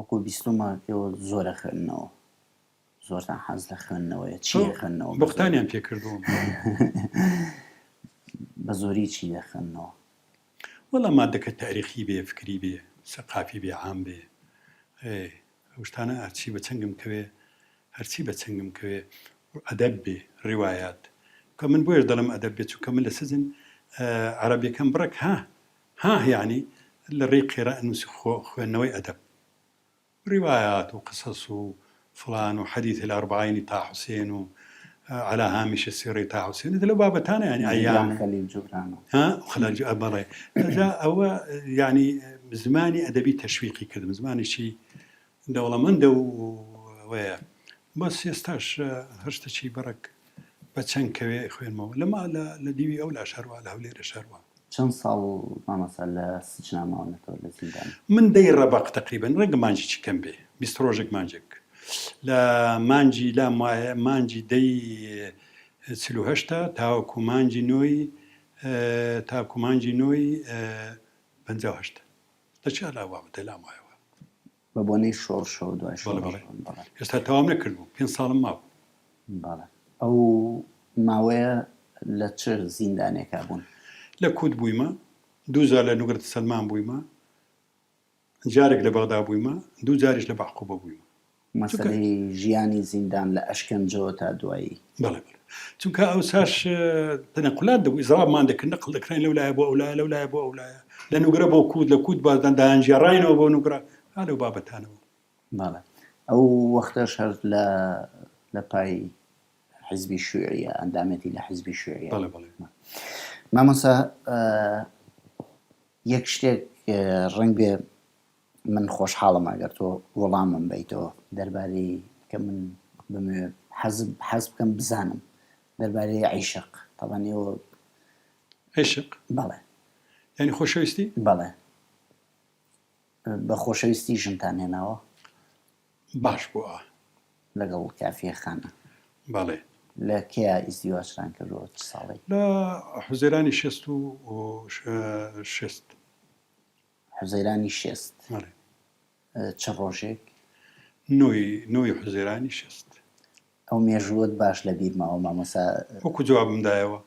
وەکو بیستومە ئێوە زۆر ئەخوێننەوە زۆرتان حەز لە خوێندنەوەیە چی ئەخوێننەوە بە زۆری؟ بوختانیان پێ کردووم. بە زۆری چی دەخوێننەوە؟ وەڵا مادەکە تاریخی بێ فکری بێ سەقافی بێ عام بێ ئێ ئەو شتانە هەرچی بە چنگم کەوێ هەرچی بە چنگم کەوێ ئەدەب بێ ڕیوایات کە من بۆیەش دەڵێم ئەدەب بێ چونکە من لە سجن عەرەبیەکەم بڕێک ها ها یەعنی لە ڕێی قیرائە نووسی خۆ خوێندنەوەی ئەدەب ڕیوایات و قسەس و فڵان و حەدیث الاربعین تا حوسێن و علی هامش السیرەی تا حوسێن ئیتر لەو بابەتانە یانی جوبران ئەیام خەلیل جوبران و. ها خلال جو بەڵێ جا ئەوە یعنی زمانی ئەدەبی تەشویقی کردم زمانێکی دەوڵەمەندە و ئەوەیە بەس ئێستاش هەر شتەکی بەڕک بە چەند کەوێ خوێنمەوە لە ما لە لە دیوی ئەو لاش هەروا لە هەولێرێش هەروا. چەند ساڵ مامۆستا لە سجنا ماونەتەوە لە زیندان؟ من دەی ڕەبەق تەقریبەن ڕەنگە مانگێکی کەم بێ 20 ڕۆژێک مانگێک لە مانگی لام وایە مانگی دەی 48 تاوەکو مانگی نۆی تاکو مانگی نۆی 58 لە چیا لا بابەتە لام وایە بە بۆنەی شۆڕشەوە دوای بەڵێ شۆڕش بەڵێ بەڵێ. ئێستا تەواوم نەکردبوو پێنج ساڵم مابوو. بەڵێ ئەو ماوەیە لە چ زیندانێکا بوون؟ لە کووت بوویمە، دوو جار لە نوگرەت سەلمان بوویمە، جارێک لە بەغدا بوویمە، دوو جاریش لە بەعقوبە بوویمە. چونکە. مەسەلەی ژیانی زیندان لە ئەشکەنجەوە تا دوایی. بەڵێ بەڵێ چونکە ئەوساش تەنەقولات دەبوو ئیزڕابمان دەکرد نەقڵ دەکراین لەو لایە بۆ ئەو لایە لەو لایە بۆ ئەو لایە لە نوگرە بۆ کووت لە کووت بازدان دایانگێڕاینەوە بۆ نوگرە ئا لەو بابەتانە بوو. بەڵێ ئەو وەختەش هەر لە لە پای حیزبی شوعیە ئەندامێتی لە حیزبی شوعیە. بەڵێ بەڵێ. مامۆستا یەک شتێک ڕەنگ بێ من خۆشحاڵم ئەگەر تۆ وەڵامم بەیتەوە دەربارەی کە من بمەوێ حەز حەز بکەم بزانم دەربارەی عیشق تەبعەن ئێوە عیشق بەڵێ یعنی خۆشەویستی بەڵێ بە خۆشەویستی ژنتان هێناوە باش بووە لەگەڵ کافیە خانە بەڵێ لە کەیا ئیزدیواجتان کردووە چ ساڵێک لە حوزەیرانی شێست و شێست حوزەیرانی شێست. بەڵێ. چ ڕۆژێک؟ نۆی نۆی حوزەیرانی شێست. ئەو مێژووەت باش لە بیر ماوە مامۆستا. وەکوو جوابم دایەوە.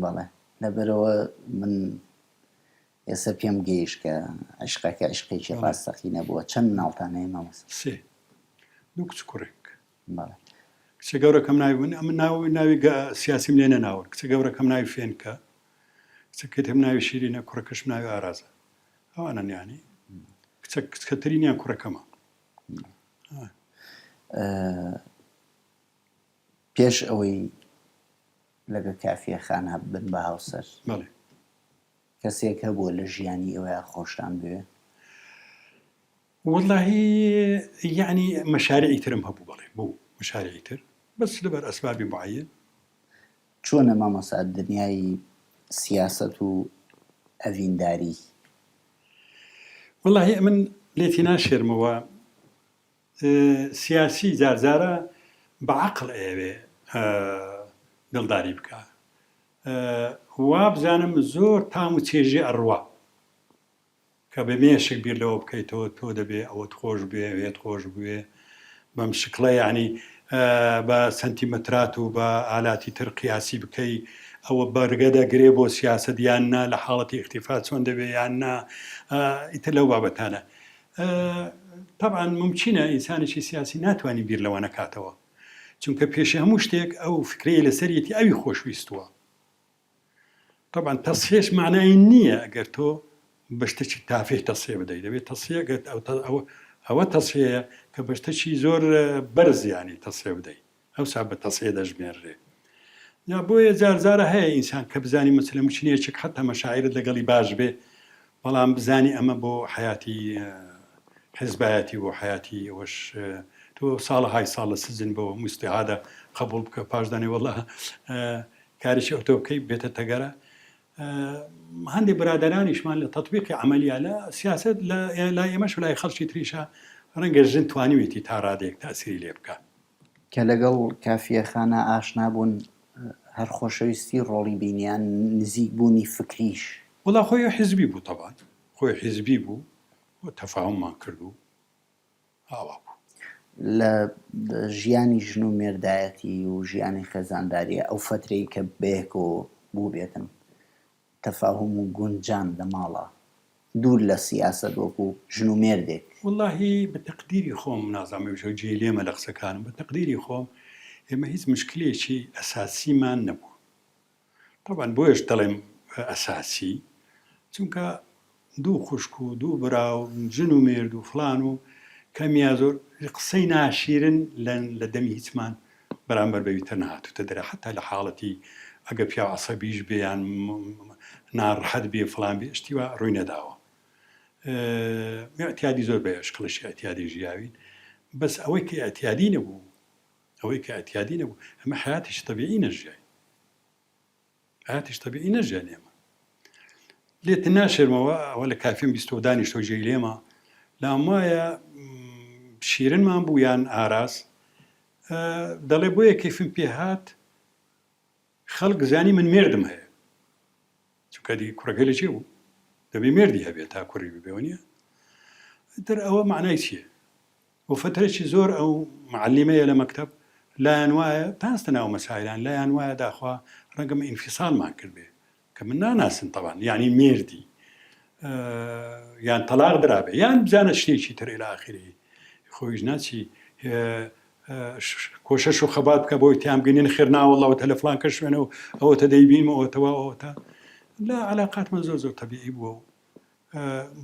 بەڵێ. لەبەرئەوە من ئێستا پێم گەیشت کە عیشقەکە عیشقێکی ڕاستەقینە بووە. چەند مناڵتان هەیە مامۆستا؟ سێ. دوو کچ و کوڕێک. بەڵێ. کچە گەورەکەم ناوی من ئەمن ناو ناوی سیاسیم لێ نەناون. کچە گەورەکەم ناوی فێنکە. کچەکەی ترم ناوی شیرینە کوڕەکەشم ناوی ئارازە ئەوانەن یانی کچە کچکەترینیان کوڕەکەمە. پێش ئەوەی لەگە کافیە خان بن بە هاوسەر بەڵێ کەسێک هەبووە لە ژیانی ئێوەیا خۆشتان بوێ؟ وەڵاهی یەعنی مەشاریعی ترم هەبوو بەڵێ بوو مەشاریعی تر بەس لەبەر ئەسبابی معەیەن. چۆنە مامۆستا دنیای سیاسەت و ئەڤینداری؟ وەڵاهی ئەمن لێتی ناشێرمەوە سیاسی جار جارە بە عەقڵ ئەیەوێ دڵداری بکا وابزانم زۆر تام و چێژی ئەڕوا. کە بە مێشک بیر لەوە بکەیتەوە تۆ دەبێ ئەوەت خۆش بوێ ئەوێت خۆش بوێ بەم شکڵە یانی بە سەنتیمەترات و بە ئالاتی تر قیاسی بکەی ئەوە بەرگە دەگرێ بۆ سیاسەت یان نا لە حاڵەتی ئیختیفا چۆن دەبێ یان نا ئیتر لەو بابەتانە تەبعەن مومکینە ئینسانێکی سیاسی ناتوانی بیر لەوە نەکاتەوە چونکە پێشی هەموو شتێک ئەو فکرەی لەسەریەتی ئەوی خۆشویستووە تەبعەن تەسفیەش مەعنای نییە ئەگەر تۆ بە شتێکی تافه تەسفیە بدەیت دەبێت تەسفیە گەر ئەوە ئەوە تەسفیەیە کە بە شتێکی زۆر بەرز یانی تەسفیە بدەیت ئەوسا بە تەسفیە دەژمێررێ یا بۆیە جار جارە هەیە ئینسان کە بزانی مەسەلەن مچنەیەکێک حتا مەشاعیرت لەگەڵی باش بێ بەڵام بزانی ئەمە بۆ حەیاتی حزبایەتی بۆ حەیاتی ئەوەش تۆ ساڵەهای ساڵ لە سجن بۆ مستعادە قبول بکە پاش دانێ وەڵا کارێکی ئەوتۆ بکەی بێتە تەگەرە هەندێک برادەرانیشمان لە تەتبیقی عەمەلیا لە سیاسەت لە لای ئێمەش و لای خەڵکی تریشا ڕەنگە ژن توانیوێتی تا ڕادەیەک تەئسیری لێ بکا. کە لەگەڵ کافیە خانا ئاشنا بوون هەر خۆشەویستی ڕۆڵی بینی یان نزیک بوونی فکریش؟ وەڵا خۆی حیزبی بوو تەبعەن خۆی حیزبی بوو و تەفاهوممان کرد و. ئاوا بوو. لە ژیانی ژن و مێردایەتی و ژیانی خێزانداریە ئەو فەترەی کە بەیەکەوە بووبێتن تەفاهوم و گونجان لە ماڵا دوور لە سیاسەت وەکو ژن و مێردێک. وەڵاهی بە تەقدیری خۆم نازانم ئەویش جێی لێمە لە قسەکانم بە تەقدیری خۆم ئێمە هیچ مشکلێکی ئەساسیمان نەبوو تەبعەن بۆیەش دەڵێم ئەساسی چونکە دوو خوشک و دوو برا و ژن و مێرد و فڵان و کەم یا زۆر قسەی ناشیرن لە دەمی هیچمان بەرامبەر بەوی تر نەهاتووتە دەرێ حەتا لە حاڵەتی ئەگە پیاو عەسەبیش بێ یان ناڕەحەت بێ فڵان بێ شتی وا ڕووی نەداوە ئیعتیادی زۆر بە شکڵێکی ئیعتیادی ژیاوین بەس ئەوەی کە ئیعتیادی نەبوو ئەوەی کە ئیعتیادی نەبوو ئەمە حەیاتێکی تەبیعی نەژیاین حەیاتێکی تەبیعی نەژیان ئێمە لێت ناشێرمەوە ئەوە لە کافیم بیستەوە دانیشتەوە جێی لێمە لام وایە شیرنمان بوو یان ئاراس دەڵێ بۆیە کەیفم پێ هات خەڵک زانی من مێردم هەیە چونکە دی کوڕەکەی لە چێ بوو دەبێ مێردی هەبێت تا کوڕی ببێەوە نییە تر ئەوە معنای چییە و فەترەکی زۆر ئەو معەلیمەیە لە مەکتەب لایان وایە تاستە ناو مەسایلان لایان وایە داخوا ڕەنگە من ئینفیسالمان کردبێ کە من ناناسن تەبان یعنی مێردی یان تەلاق درابێ یان بزانە شتێکی تر ئیلا ئاخری خۆیش ناچی کۆشش و خەبات بکە بۆی تیان بگەینن خێر ناوەڵەوە تە لە فلان کە شوێنە و ئەوە تە دەیبینم ئەوەتەوە ئەوەتە لا علاقاتمان زۆر زۆر تەبیعی بووە و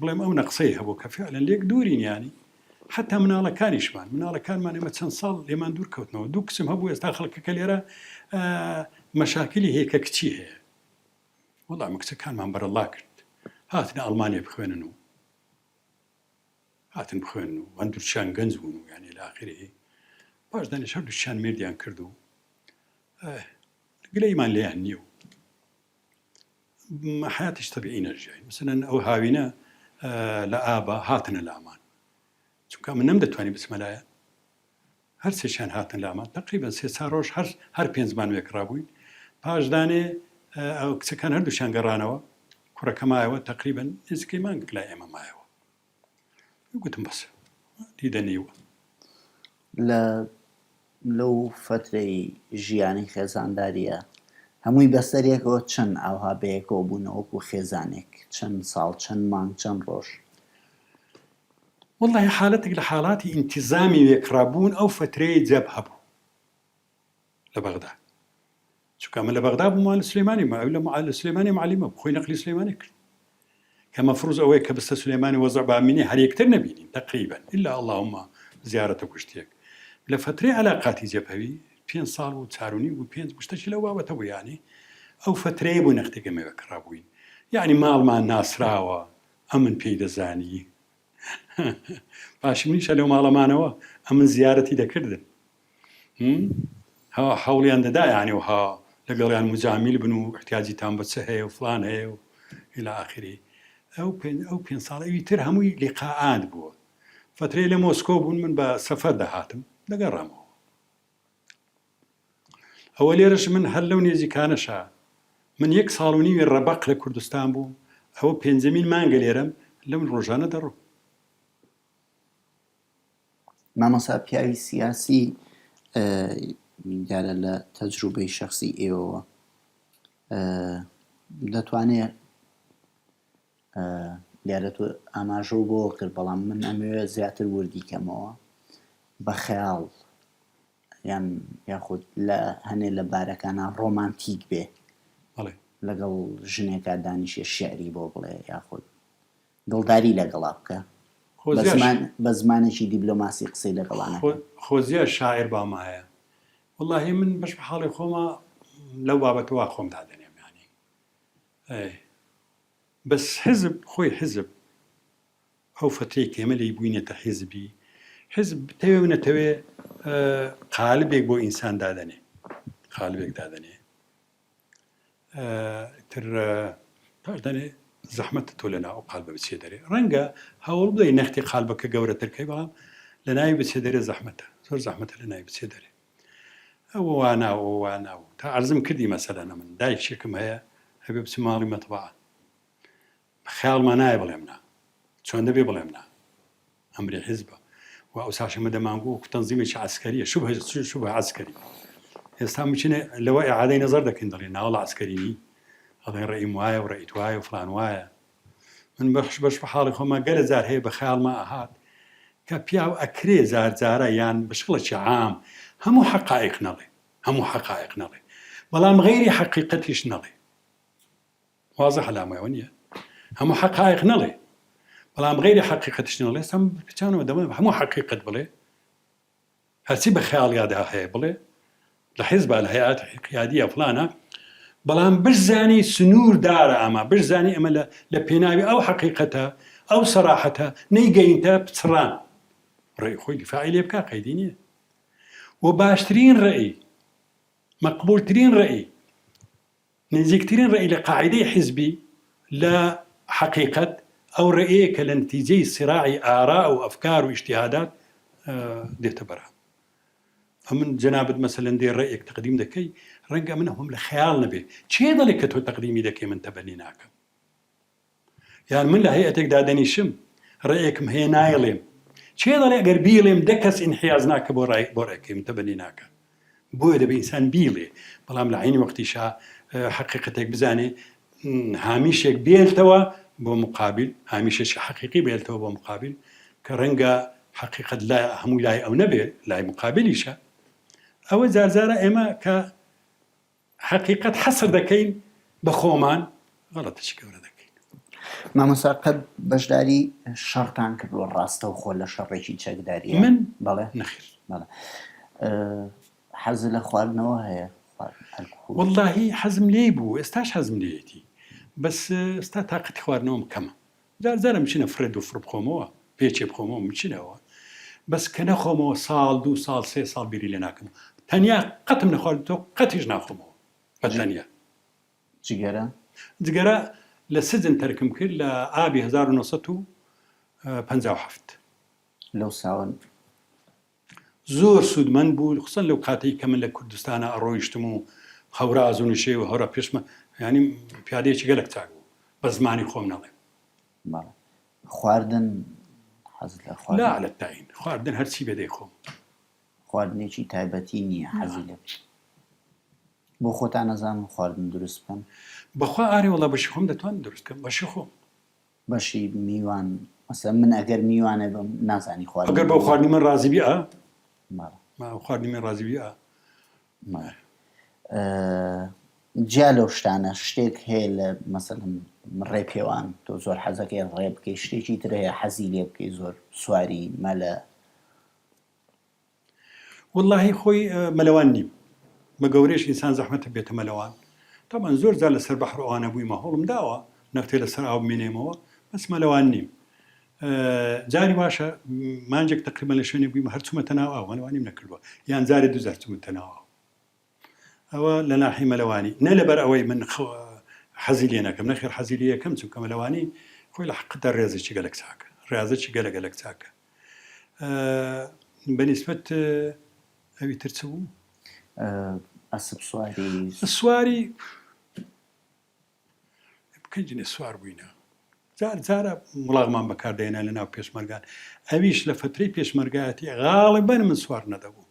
بڵێم ئەو نەقسەی هەبوو کە فعلەن لێک دوورین یانی حتا مناڵەکانیشمان مناڵەکانمان ئێمە چەند ساڵ لێمان دوور کەوتنەوە دوو کچم هەبوو ئێستا خەڵکەکە لێرە مەشاکلی هەیە کە کچی هەیە وەڵام کچەکانمان بەرەڵا کرد هاتنە ئەڵمانیا بخوێنن و هاتن بخوێنن و هەندووچیان گەنج بوون و یانی لە ئاخری پاش دانیش هەردووچیان مێردیان کرد و گلەیمان لێیان نییە و حەیاتیش تەبیعی نەژیاین مثلەن ئەو هاوینە لە ئابا هاتنە لامان چونکە من نەمدەتوانی بچمە لایان هەر سێکیان هاتن لامان تقریبا سێ چار ڕۆژ هەر هەر پێنجمان وێکڕا بووین پاش دانێ ئەو کچەکان هەردووشیان گەڕانەوە کوڕەکە مایەوە تقریبا نزیکەی مانگێک لای ئێمە مایەوە گوتم بەس دیدە نیوە. لە لەو فەترەی ژیانی خێزانداریە هەمووی بەسەر یەکەوە چەند ئاوها بەیەکەوە بوونە وەکو خێزانێک چەند ساڵ چەند مانگ چەند ڕۆژ؟ وەڵاهی حالەتێک لە حاڵاتی ئینتیزامی وێکڕا بوون ئەو فەترەیەی جەبهە بوو لە بەغدا چونکە ئەمە لە بەغدا بووم لە سلێمانی ما لە لە سلێمانی معلیمە بوو خۆی نەقلی سلێمانی کرد کە مەفروز ئەوەیە کە بستە سلێمانی وەزع بامینی هەر یەکتر نەبینین تقریبا الا اللهم زیارەتە گشتێک لە فترەی علاقاتی جەبهەوی پێ ساڵ و چارونی و پێنج شتەکی لەو بابەتە بوو یانی ئەو فترەیە بوو نەختێک ئێمە وێکڕا بووین یعنی ماڵمان ناسراوە ئەمن پێی دەزانی پاشی منیشە لەو ماڵەمانەوە ئەمن زیارەتی دەکردن هەوڵیان دەدا یانی وها لەگەڵیان مجامیل بن و احتیاجیتان بە چ هەیە و فلان هەیە و الى آخره ئەو پێ ئەو پێ ساڵ ئەوی تر هەمووی لیقاعات بووە فترەی لە مۆسکۆ بوون من بە سەفەر دەهاتم دەگەڕامەوە ئەوە لێرەش من هەر لەو نێزیکانەشە من یەک ساڵ و نیوی ڕەبەق لە کوردستان بووم ئەوە پێنجەمین مانگە لێرەم لەم ڕۆژانە دەڕۆم. مامۆستا پیاوی سیاسی دیارە لە تەجروبەی شەخسی ئێوەوە دەتوانێ دیارە تۆ ئاماژە و بۆ کرد بەڵام من ئەمەوێ زیاتر وردی کەمەوە بە خەیاڵ یان یاخود لە هەنێ لە بارەکانە ڕۆمانتیک بێ لەگەڵ ژنێکا دانیشێ شعری بۆ بڵێ یاخود دڵداری لەگەڵا بکە بە زمانێکی دیبلۆماسی قسەی لەگەڵا نەکە. خۆزیا شاعیر بامایە. وەڵاهی من بەش بە حاڵی خۆما لەو بابەتە وا خۆم دادەنێم یانی ئەی بەس حیزب خۆی حیزب ئەو فەترەی کە ئێمە لێی بووینەتە حیزبی حیزب بتەوێ و نەتەوێ قالبێک بۆ ئینسان دادەنێ قالبێک دادەنێ تر پاش دانێ زەحمەتە تۆ لە ناو ئەو قالبە بچێ دەرێ ڕەنگە هەوڵ بدەی نەختی قالبەکە گەورەتر کەی بەڵام لە ناوی بچێ دەرێ زەحمەتە زۆر زەحمەتە لە ناوی بچێ دەرێ ئەوە وانا ئەوە وانا و تا عەرزم کردی مەسەلەن من دایکێکم هەیە هەبێ بچم ماڵی مەتبەعە بە خەیاڵما نایە بڵێم نا چۆن دەبێ بڵێم نا ئەمری حیزبە. و ئەوساش ئێمە دەمانگوت وەکو تەنزیمێکی عەسکەریە شبه شبه عەسکەری ئێستا ممکنە لەوە ئیعادەی نەزەر دەکەین دەڵێن ناوەڵا عەسکەری نی ئەڵێن ڕەئیم وایە و ڕەئیت وایە و فلان وایە من بەش بەش بە حاڵی خۆما گەلە جار هەیە بە خەیاڵما ئەهات کە پیاو ئەکرێ جار جارە یان بە شکڵێکی عام هەموو حەقائیق نەڵێ هەموو حەقائیق نەڵێ بەڵام غەیری حەقیقەتیش نەڵێ وازحە لام وایە نییە هەموو حەقائیق نەڵێ بەڵام غەیری حەقیقەتیش نەڵێ سەم پچانەوە دەڵێ هەموو حەقیقەت بڵێ هەرچی بە خەیاڵیادا هەیە بڵێ لە حیزبا لە هەیئات قیادیە فلانە بەڵام بشزانی سنوور دارە ئەمە بشزانی ئەمە لە پێناوی ئەو حەقیقەتە ئەو سەراحەتە نەیگەینتە پچڕان ڕێی خۆی دیفاعی لێ بکا قەیدی نییە و باشترین ڕێی مەقبولترین ڕێی نزیکترین ڕەئی لە قاعیدەی حیزبی لە حەقیقەت ئەو ڕەئیە کە لە نتیجەی سراعی ئاراء و ئەفکار و ئیجتیهادات دێتە بەرهەم. ئەمن جەنابت مەسەلەن دێ ڕەئێک تەقدیم دەکەی ڕەنگە ئەمن ئەوەم لە خەیاڵ نەبێ کێ دەڵێ کە تۆ تەقدیمی دەکەی من تەبەنی ناکەم؟ یان من لە هەیئەتێک دادەنیشم ڕێیەکم هەیە نایڵێم کێ دەڵێ ئەگەر بیڵێم دە کەس ئینحیاز ناکە بۆ ڕای بۆ ڕێکەی من تەبەنی ناکە بۆیە دەبێ ئینسان بیڵێ بەڵام لە عینی وەختیشا حەقیقەتێک بزانێ هامیشێک بێلتەوە بۆ مقابل هامیشێکی حەقیقی بێلتەوە بۆ مقابل کە ڕەنگە حەقیقەت لای هەموو لای ئەو نەبێ لای مقابلیشە ئەوە جارجارە ئێمە کە حەقیقەت حەسر دەکەین بە خۆمان غەڵەتێکی گەورە دەکەین. مامۆستا قەت بەشداری شەڕتان کردووە ڕاستەوخۆ لە شەڕێکی چەکداریە؟ من؟ بەڵێ. نەخێر. بەڵێ. حەزت لە خواردنەوە هەیە؟ ئەلکهول؟ وەڵاهی حەزم لێی بوو ئێستاش حەزم لێیەتی بەس ئێستا تاقەتی خواردنەوەم کەمە جار جارە مچینە فڕێ دوو فڕ بخۆمەوە پێچێ بخۆمەوە مچینەوە بەس کە نەخۆمەوە ساڵ دوو ساڵ سێ ساڵ بیری لێ ناکەمەوە تەنیا قەتم نەخواردوتەوە قەتیش ناخۆمەوە بە تەنیا. جگەرە؟ جگەرە لە سجن تەرکم کرد لە ئابی 1957. لەو ساوە زۆر سوودمەند بوو خصوصا لەو کاتەی کە من لە کوردستانە ئەڕۆیشتم و هەوراز و نشێو و هەورا پێشمە یانی پیادەیەکی گەلەک چاک بوو بە زمانی خۆم نەڵێم. بەڵێ خواردن حەزت لە خواردن؟ لا على التعین خواردن هەرچی بێ دەیخۆم. خواردنێکی تایبەتی نییە حەزی لێ بکەی؟ بۆ خۆتان ئەزانن خواردن دروست بکەن؟ بەخوا ئارێ وەڵا بەشی خۆم دەتوانم دروست کەم بەشی خۆم. بەشی میوان مەسەلەن من ئەگەر میوانێ بم نازانی خواردنی ئەگەر بەو خواردنی من ڕازی بی ئا بەڵێ. ما خواردنی من ڕازی بی ئا. بەڵێ. جیا لەو شتانە شتێک هەیە لە مەسەلەن ڕێپێوان تۆ زۆر حەزەکەی ڕێ بکەی شتێکی تر هەیە حەزی لێ بکەی زۆر سواری مەلە وەڵاهی خۆی مەلەوان نیم بە گەورەیش ئینسان زەحمەتە بێتە مەلەوان تەبعەن زۆر جار لەسەر بەحر و ئەوانە بوویمە هەوڵم داوە نەختێ لەسەر ئاو بمێنێمەوە بەس مەلەوان نیم جاری واشە مانجێک تقریبا لە شوێنێک بوویمە هەر چوومەتە ناو ئاو مەلەوانیم نەکردووە یان جارێ دوو جار چوومەتە ناو ئاو ئەوە لە ناحی مەلەوانی نە لەبەر ئەوەی من حەزی لێ نەکەم نەخێر حەزی لێ یەکەم چونکە مەلەوانی خۆی لە حەقدا ڕێزێکی گەلەک چاکە ڕێزێکی گەلە گەلەک چاکە بە نیسبەت ئەوی تر چ بوو؟ ئەسپ سواری. سواری بکەین سوار بووینە جار جارە وڵاغمان بەکاردێنا لە ناو پێشمەرگان ئەویش لە فترەی پێشمەرگایەتی غاڵبەن من سوار نەدەبووم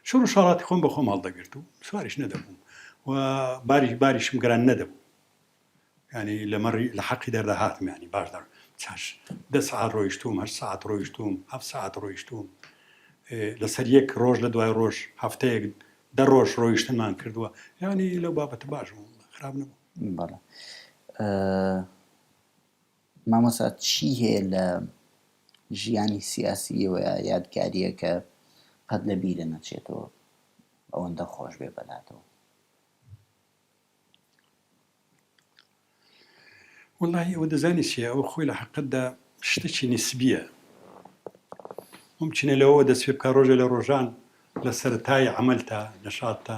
شڕ و شاڵاتی خۆم بە خۆم هەڵدەگرت و سواریش نەدەبووم و باریش باریشم گران نەدەبوو یانی لە مەڕی لە حەقی دەردا هاتم یانی باش دەڕ چاش دە سەعات ڕۆیشتووم هەشت سەعات ڕۆیشتووم هەفت سەعات ڕۆیشتووم لەسەر یەک ڕۆژ لە دوای ڕۆژ هەفتەیەک دە ڕۆژ ڕۆیشتنمان کردووە یانی لەو بابەتە باش بووم خراپ نەبوو. بەڵێ مامۆستا چی هەیە لە ژیانی سیاسیەوە یادگاریە کە قەت لە بیرە نەچێتەوە ئەوەندە خۆش بێ بەلاتەوە؟ وەڵاهی ئەوە دەزانی چیە ئەوە خۆی لە حەقەتدا شتێکی نیسبیە ممکنە لەوەوە دەست پێ بکە ڕۆژێ لە ڕۆژان لە سەرەتای عەمەلتا نەشاتتا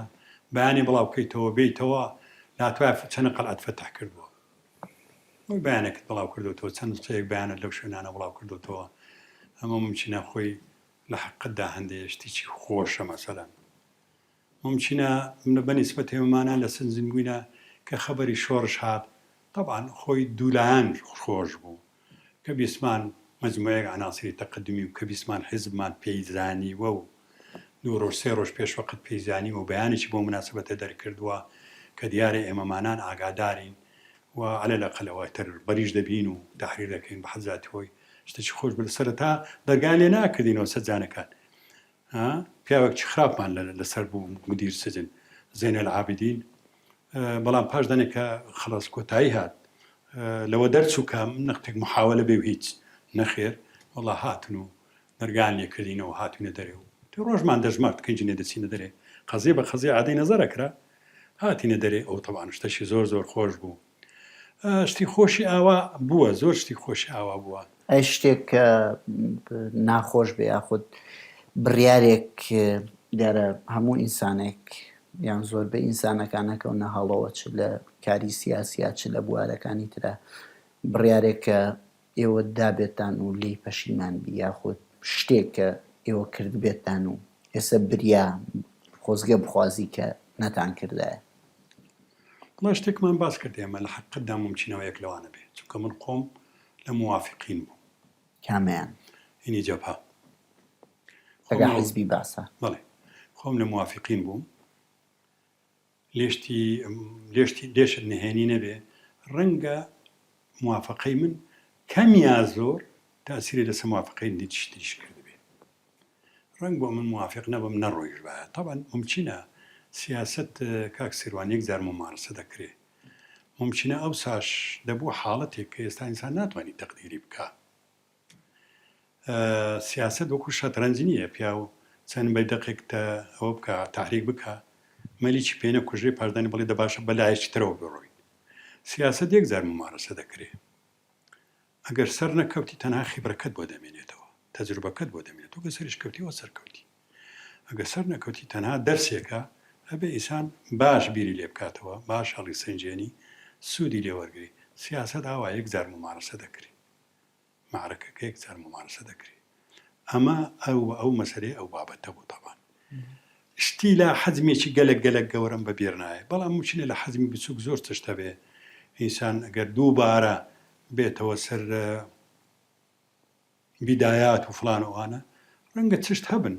بەیانی بڵاو بکەیتەوە بێیتەوە لاتوایە چەنە قەلعەت فەتح کردووە ئەوی بەیانێکت بڵاو کردوتەوە چەند نوسخەیەک بەیانت لەو شوێنانە بڵاو کردوتەوە ئەمە ممکنە خۆی لە حەقەتدا هەندێ شتێکی خۆشە مەسەلەن مومکینە بە نیسبەت ئێمەمانان لە سنجن بووینە کە خەبەری شۆڕش هات تەبعەن خۆی دوولایەن خۆش بوو کە بیستمان. مەجموعەیەک عەناسری تەقەدومی و کە بیستمان حیزبمان پێی زانیوە و دوو ڕۆژ سێ ڕۆژ پێش وەقت پێی زانیوە و بەیانێکی بۆ موناسەبەتە دەرکردووە کە دیارە ئێمەمانان ئاگادارین و علی الاقل ئەوە تر بەریش دەبین و تەحریر دەکەین بە حەد زاتی خۆی شتێکی خۆش بوو لە سەرەتا دەرگایان لێ ناکردینەوە سەجانەکان ها پیاوێکی خراپمان لەسەر بوو مدیر سجن زین العابدین بەڵام پاش دەنێک کە خەڵاس کۆتایی هات لەوە دەرچوو کە نەختێک محاولە بێ و هیچ نەخێر وەڵا هاتن و دەرگایان لێ کردینەوە هاتوینە دەرێ و تی ڕۆژمان دەژمارد کەنجی نێ دەچینە دەرێ قەزیە بە قەزیە عادەی نەزەر ئەکرا هاتینە دەرێ ئەو تەبعەن شتەکی زۆر زۆر خۆش بوو شتی خۆشی ئاوا بووە زۆر شتی خۆشی ئاوا بووە. ئەی شتێک کە ناخۆش بێ یاخود بڕیارێک دیارە هەموو ئینسانێک یان زۆربەی ئینسانەکان ئەکەونە هەڵەوە چ لە کاری سیاسیا چ لە بوارەکانی ترا بڕیارێک کە ئێوە دابێتان و لێی پەشیمان بی یاخود شتێک کە ئێوە کردبێتتان و ئێسە بریا خۆزگە بخوازی کە نەتان کردایە. وەڵا شتێکمان باس کرد ئێمە لە حەقیقەتدا مومکینەوە یەک لەوانە بێ چونکە من خۆم لە موافقین بووم. کامەیان؟ هینی جەبهە. ئەگە حیزبی بەعسە. بەڵێ خۆم لە موافقین بووم. لێشتی لێشتی لێشت نهێنی نەبێ ڕەنگە موافقەی من کەم یا زۆر تاسیری لەسەر موافقەی دیتش تریش کردبێ. ڕەنگ بۆ من موافق نەبم نەڕۆیشبایە. تەبعەن مومکینە سیاسەت کاک سیروان یەک جار مومارەسە دەکرێ. مومکینە ئەوساش دەبوو حاڵەتێک کە ئێستا ئینسان ناتوانی تەقدیری بکا. سیاسەت وەکو شەترەنج نییە پیاو چەند بەیدەقێک تە ئەوە بکا تەحریک بکا مەلیکی پێ نەکوژرێ پاشدانی بڵێ دە باشە بە لایەکی ترەوە بڕۆین. سیاسەت یەک جار مومارەسە دەکرێ. ئەگەر سەر نەکەوتی تەنها خیبرەکەت بۆ دەمێنێتەوە، تەجروبەکەت بۆ دەمێنێتەوە، گەر سەریش کەوتی ئەوە سەرکەوتی. ئەگەر سەر نەکەوتی تەنها دەرسێکە ئەبێ ئینسان باش بیری لێ بکاتەوە، باش هەڵیسەنگێنی، سوودی لێ وەرگری. سیاسەت ئاوا یەک جار مومارەسە دەکرێ. مەعرەکەکە یەک جار مومارەسە دەکرێ. ئەمە ئەو ئەو مەسەلەی ئەو بابەتە بوو تەبعەن. شتی لە حەجمێکی گەلەک گەلەک گەورەم بە بیر نایە بەڵام مومکینە لە حەجمی بچووک زۆر چشت هەبێ ئینسان ئەگەر دووبارە بێتەوە سەر بیدایات و فڵان و ئەوانە ڕەنگە چشت هەبن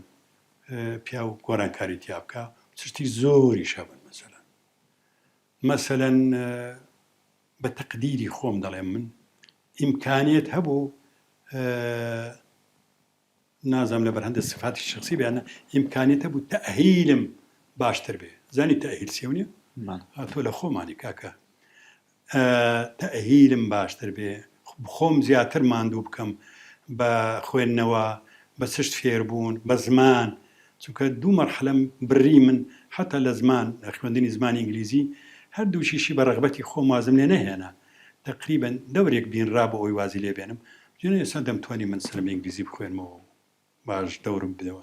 پیاو گۆرانکاری تیا بکا چشتی زۆریش هەبن مەسەلەن مەسەلەن بە تەقدیری خۆم دەڵێم من ئیمکانیەت هەبوو نازانم لەبەر هەندێ سفاتی شخصی بێ یان نا ئیمکانیەت هەبوو تەئهیلم باشتر بێ زانی تەئهیل چیە و نیە تۆ لە خۆمانی کاکە تەئهیلم باشتر بێ خۆم زیاتر ماندوو بکەم بە خوێندنەوە بە چشت فێربوون بە زمان چونکە دوو مەرحەلەم بڕی من حتا لە زمان لە خوێندنی زمانی ئینگلیزی هەردووکیشی بە ڕەغبەتی خۆم وازم لێ نەهێنا تەقریبەن دەورێک بینرا بۆ ئەوەی وازی لێ بێنم جونە ئێستا دەمتوانی من سەرم ئینگلیزی بخوێنمەوە و باش دەورم بدەوە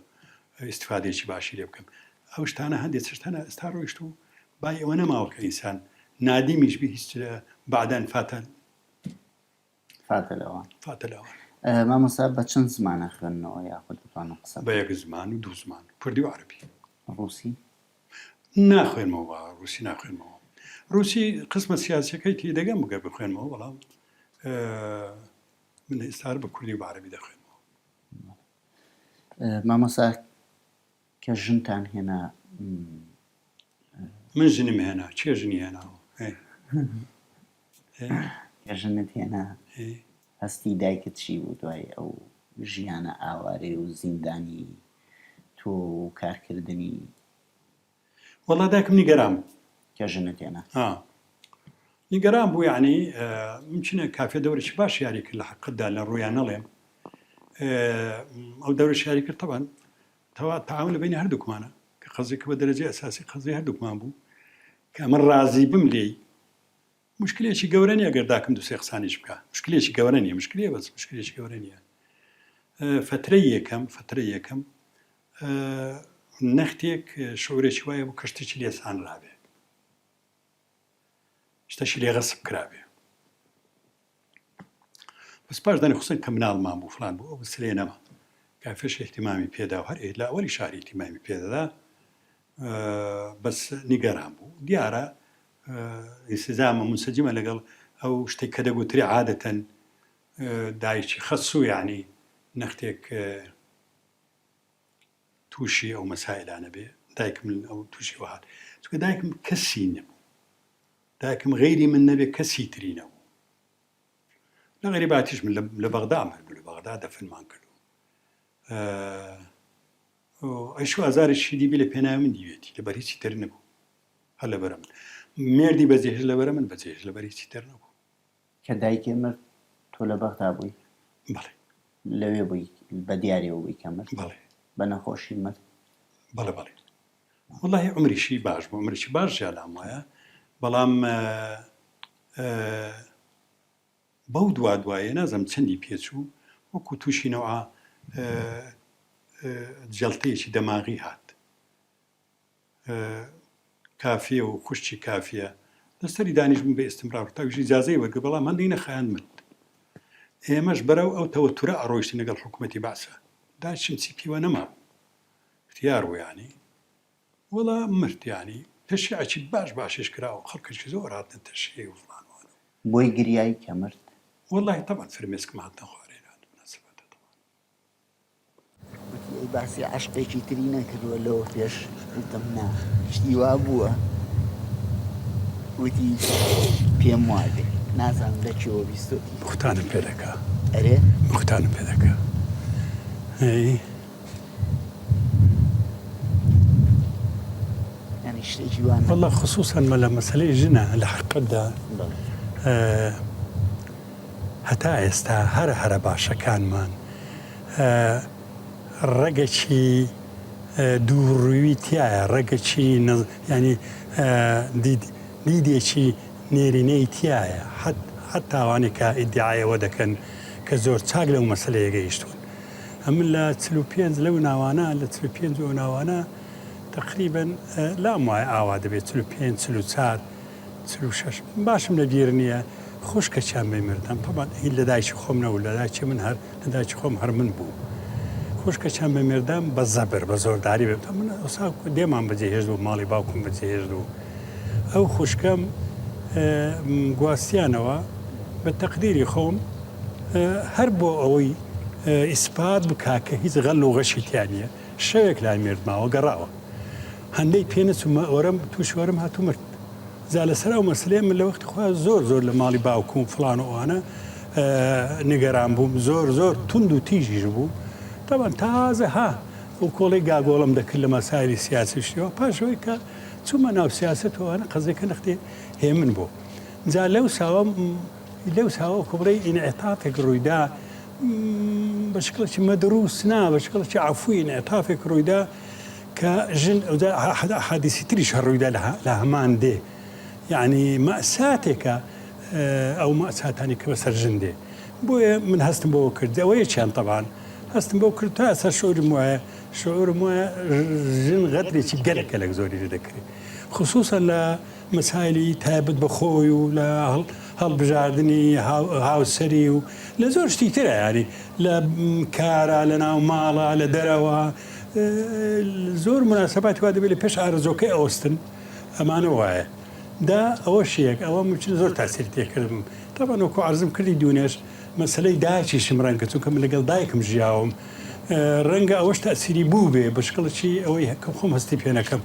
ئیستفادەیەکی باشی لێ بکەم ئەو شتانە هەندێک چشت هەنە ئێستا ڕۆیشت و بای ئەوە نەماوە کە ئینسان نادیمیش بی هیچ بعدن فاتە فاتە لەوان فاتە لەوان مامۆستا بە چەند زمانە خوێندنەوە یاخود دەتوانن قسە بە یەک زمان و دوو زمان کوردی و عەرەبی ڕووسی ناخوێنمەوە ڕوسی ناخوێنمەوە ڕوسی قسمە سیاسەکەی تێدەگەم بگەر بخوێنمەوە بەڵام من ئێستا بە کوردی و بە عەرەبی دەخوێنمەوە. مامۆستا کە ژنتان هێنا من ژنم هێنا کێ ژنی هێناوە؟ کە ژنت هێنا هەستی دایکت چی بوو دوای ئەو ژیانە ئاوارەی و زیندانی تۆ و کارکردنی؟ وەڵا دایکم نیگەران بوو. کە ژنت هێنا؟ ها نیگەران بوو یەعنی ممکنە کافێ دەورێکی باش یاری کرد لە حەقیقەتدا لە ڕوویان نەڵێم ئەو دەورەش یاری کرد تەبعەن تەوا تەعاون لە بەینی هەردووکمانە کە قەزیەکە بە دەرەجەی ئەساسی قەزیەی هەردووکمان بوو کە ئەمە ڕازی بم لێی مشکلێکی گەورە نیە گەر داکم دوو سێ قسانیش بکا مشکلێکی گەورە نیە مشکلەیە بەس مشکلێکی گەورە نیە فترەی یەکەم فترەی یەکەم نەختێک شعورێکی وایە بوو کە شتێکی لێ سانرابێ شتەشی لێ غەسب کرابێ بەس پاش دانی خسن کە مناڵمان بوو فلان بوو ئەو سلێ نەما کافێش اهتمامی پێدا و هەر لە ئەوەلی شاری اهتمامی پێدەدا بەس نیگەران بوو دیارە ئینسجامە مونسەجیمە لەگەڵ ئەو شتێک کە دەگوترێ عادەتەن. دایکی خەسوو یانی نەختێک تووشی ئەو مەسائلانە بێ دایکم ئەو تووشی ئەوە هات چونکە دایکم کەسی نەبوو دایکم غەیری من نەبێ کەسی تری نەبوو لە غەیری باتیش من لە بەغدا مرد لە بەغدا دەفنمان کردو ئەیش و ئازارێکی دیبی لە پێناوی من دیوێتی لەبەر هیچی تر نەبوو هەر لەبەرە من مێردی بەجێهێشت لەبەرە من بەجێهێشت لەبەر هیچی تر نەبوو. کە دایکێ مرد تۆ لە بەغدا بووی؟ بەڵێ. لەوێ بووی بە دیاریەوە بووی کە مرد؟ بەڵێ. بە نەخۆشی مرد؟ بەڵێ بەڵێ. وەڵاهی عومریشی باش بوو عومرێکی باش ژیا لام وایە بەڵام بەو دوا دوایە نازانم چەندی پێچوو وەکوو تووشی نەوعە جەڵتەیەکی دەماغی هات. کافیە و خوشکی کافیە لەسەری دانیشبوون بە ئیستمرار تا ئەویش ئیجازەی وەرگرت بەڵام هەندێک نەخایاند مرد ئێمەش بەرەو ئەو تەوەتورە ئەڕۆیشتین لەگەڵ حکوومەتی بەعسە دایکم چی پیوە نەمابوو اختیار بوو یانی وەڵا مرد یانی تەشیعەکی باش باشیش کرا و خەڵکێکی زۆر هاتنە تەشیعی و فڵان وانە. بۆی گریای کە مرد؟ وەڵاهی تەبعەن فرمێسکم هاتنە خوارێ لە مناسبەتە تەبعەن. وتی، ئەی باسی عەشقێکی تری نەکردووە لەوە پێش؟ وتم، نا، شتی وا بووە؟ وتی، پێم وابێ، نازانم لە کوێوە بیستۆتی. بوختانم پێ دەکا. ئەرێ؟ بوختانم پێ دەکا. ئەی. یانی شتێکی وا نەبوو. وەڵا خسووسەن مەلا مەسەلەی ژنە لە حەقیقەتدا. بەڵێ. هەتا ئێستا هەرە هەرە باشەکانمان ڕەگەکی دووڕووی تیایە، ڕەگەکی یانی دیدێکی نێرینەی تیایە، حەتتا ئەوانەی کە ئیدیعای ئەوە دەکەن کە زۆر چاک لەو مەسەلەیە گەیشتوون. ئەمن لە 45 لەو ناوانە لە 45 و ئەو ناوانە تەقریبەن لام وایە ئاوا دەبێت 45 44 46 باشم لە بیر نییە خوشکەکیان بەی مردم تەبعەن هی لە دایکی خۆم نەبوو لە دایکی من هەر لە دایکی خۆم هەر من بوو خوشکەکیان بە مێردام بە زەبر بە زۆرداری بێت من ئەوسا دێمان بەجێ هێشت و ماڵی باوکم بەجێ هێشت و ئەو خوشکەم گواستیانەوە بە تەقدیری خۆم هەر بۆ ئەوەی ئیسپات بکا کە هیچ غەل و غەشی تیا نییە شەوێک لای مێرد ماوە گەڕاوە هەندەی پێ نەچوومە ئۆرەم تووشی وەرم هات و مرد. جا لەسەر ئەو مەسەلەیە من لە وەختی خۆیا زۆر زۆر لە ماڵی باوکم و فڵان و ئەوانە نیگەران بووم زۆر زۆر توند و تیژیش بووم تەبعەن تازە ها ئەو کۆڵەی گاگۆڵم دەکرد لە مەسایلی سیاسی و شتیەوە پاش ئەوەی کە چوومە ناو سیاسەت و ئەوانە قەزیەکە نەختێ هێمن بوو جا لەو ساوە لەو ساوە وەکو بڵێی ئینعتافێک ڕوویدا بە شکڵێکی مەدروس نا بە شکڵێکی عەفوی ئینعتافێک ڕوویدا کە ژن ئەوجا حادیسی تریش هەر ڕوویدا لە هەمان دێ یەعنی مەئساتێکە ئەو مەئساتانی کە بەسەر ژن دێ بۆیە من هەستم بەوە کرد ئەوە یەکیان تەبعەن هەستم بەو کرد تا ئێستا شعورم وایە شعورم وایە ژن غەدرێکی گەلەک گەلەک زۆری لێ دەکرێت خصوصا لە مەسایلی تایبەت بە خۆی و لە هەڵبژاردنی هاوسەری و لە زۆر شتی ترە یانی لە کارە لە ناو ماڵە لە دەرەوە زۆر مناسباتی وا دەبێت لە پێش ئارەزۆکەی ئەوەستن ئەمانە وایە دا ئەوەش یەک ئەوە ممکنە زۆر تاسیر تێکردم تەبعەن وەکو عەرزم کردی دوونێش مەسەلەی دایکیشم ڕەنگە چونکە من لەگەڵ دایکم ژیاوم ڕەنگە ئەوەش تەئسیری بووبێ بە شکڵێکی ئەوەی کە خۆم هەستی پێ نەکەم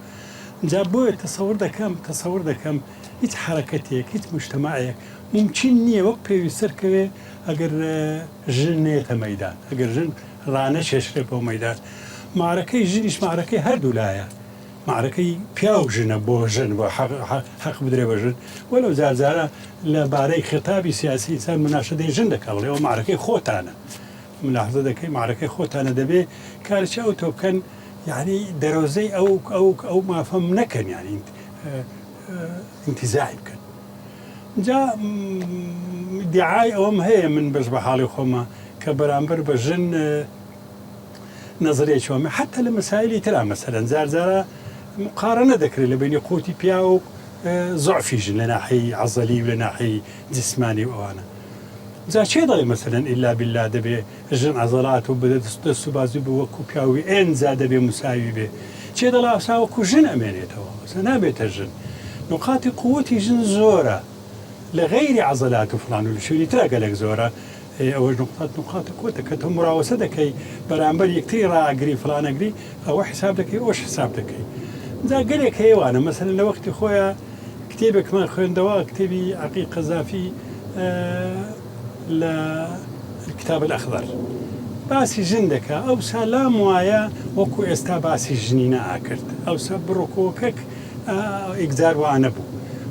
جا بۆیە تەسەور دەکەم تەسەور دەکەم هیچ حەرەکەتێک هیچ موجتەمەعێک مومکین نییە وەک پێویست سەرکەوێ ئەگەر ژن نەیەتە مەیدان ئەگەر ژن ڕانەکێشرێ بۆ مەیدان مەعرەکەی ژنیش مەعرەکەی هەردوولایە مەعرەکەی پیاو ژنە بۆ ژن بۆ حەق بدرێ بە ژن وەلەو جار جارە لە بارەی خیتابی سیاسی ئینسان موناشەدەی ژن دەکا بڵێ ئەوە مەعرەکەی خۆتانە ملاحزە دەکەی مەعرەکەی خۆتانە دەبێ کارێکی ئەوتۆ بکەن یانی دەرۆزەی ئەو ئەو ئەو مافەم نەکەن یانی ئینتیزاعی بکەن جا ئیدیعای ئەوەم هەیە من بەش بە حاڵی خۆمە کە بەرامبەر بە ژن نەزەریەکی وام حتا لە مەسایلی ترا مەسەلەن جار جارە مقارنە دەکرێت لە بینی قوتی پیا و زعفی ژن لە ناحەی عەزەلی و لە ناحەی جسمانی و ئەوانە جا کێ دەڵێ مەسەلەن ئیلا بیلا دەبێ ژن عەزەلات و بدە دەست و بازوی بێ وەکو پیاوی ئێنجا دەبێ مساوی بێ کێ دەڵێ ئەوسا وەکو ژن ئەمێنێتەوە ئەوسا نابێتە ژن نوقاتی قوتی ژن زۆرە لە غەیری عەزەلات و فڵان و لە شوێنی ترا گەلەک زۆرە. ئێ ئەوەش نوقتات نوقاتە کۆتە کە تۆ مراوەسە دەکەی بەرامبەر یەکتری ڕائەگری فڵان ئەگری ئەوە حیساب دەکەی ئەوەش حیساب دەکەی جا گەلێک هەیە وانە مەسەلەن لە وەختی خۆیا کتێبێکمان خوێندەوە کتێبی عەقید قەزافی لە الکتاب الاخضر باسی ژن دەکا ئەوسا لام وایە وەکو ئێستا باسی ژنی نەئەکرد ئەوسا بڕۆکۆکەک ئیکجار وا نەبوو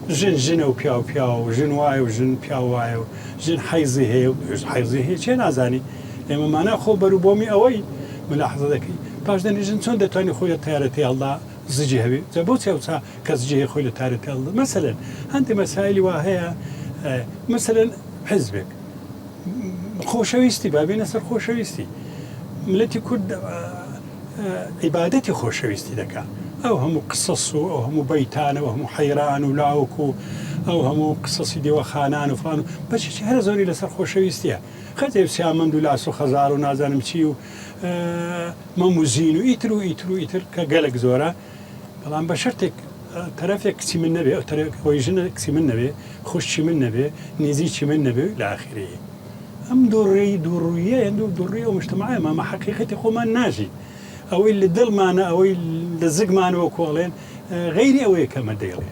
ژن ژنە و پیاو پیاوە و ژن وایە و ژن پیاو وایە و ژن حەیزی هەیە و حەیزی هەیە چێ نازانی ئێمە مانا خۆ بەروبۆمی ئەوەی ملاحظە دەکەی پاش دەنی ژن چۆن دەتوانی خۆی لە تەیارە تێهەڵدا زجی هەبێ جا بۆچی ئەوسا کە زجی هەیە خۆی لە تارە تێهەڵدا مەسەلەن هەندێ مەسایلی وا هەیە مەسەلەن حیزبێک خۆشەویستی با بێنە سەر خۆشەویستی ملەتی کورد عیبادەتی خۆشەویستی دەکا ئەو هەموو قسەس و ئەو هەموو بەیتانە و هەموو حەیران و لاوک و ئەو هەموو قسەسی دێوەخانان و فڵان و بەشێکی هەرە زۆری لەسەر خۆشەویستیە خەتێ و سیامەند و لاس و خەزار و نازانم چی و مەم و زین و ئیتر و ئیتر و ئیتر کە گەلک زۆرە بەڵام بە شەرتێک تەرەفێک کچی من نەبێ ئەو تەرەف ئەوەی ژنە کچی من نەبێ خوشکی من نەبێ نزیکی من نەبێ لە ئاخری ئەم دووڕی دووڕوویە هێندە دووڕی ئەو مجتەمەعەیە مامە حەقیقەتی خۆمان ناژین ئەوەی لە دڵمانە ئەوەی لە زگمانەوە کۆڵێن غەیری ئەوەیە کە ئەمە دەیڵێ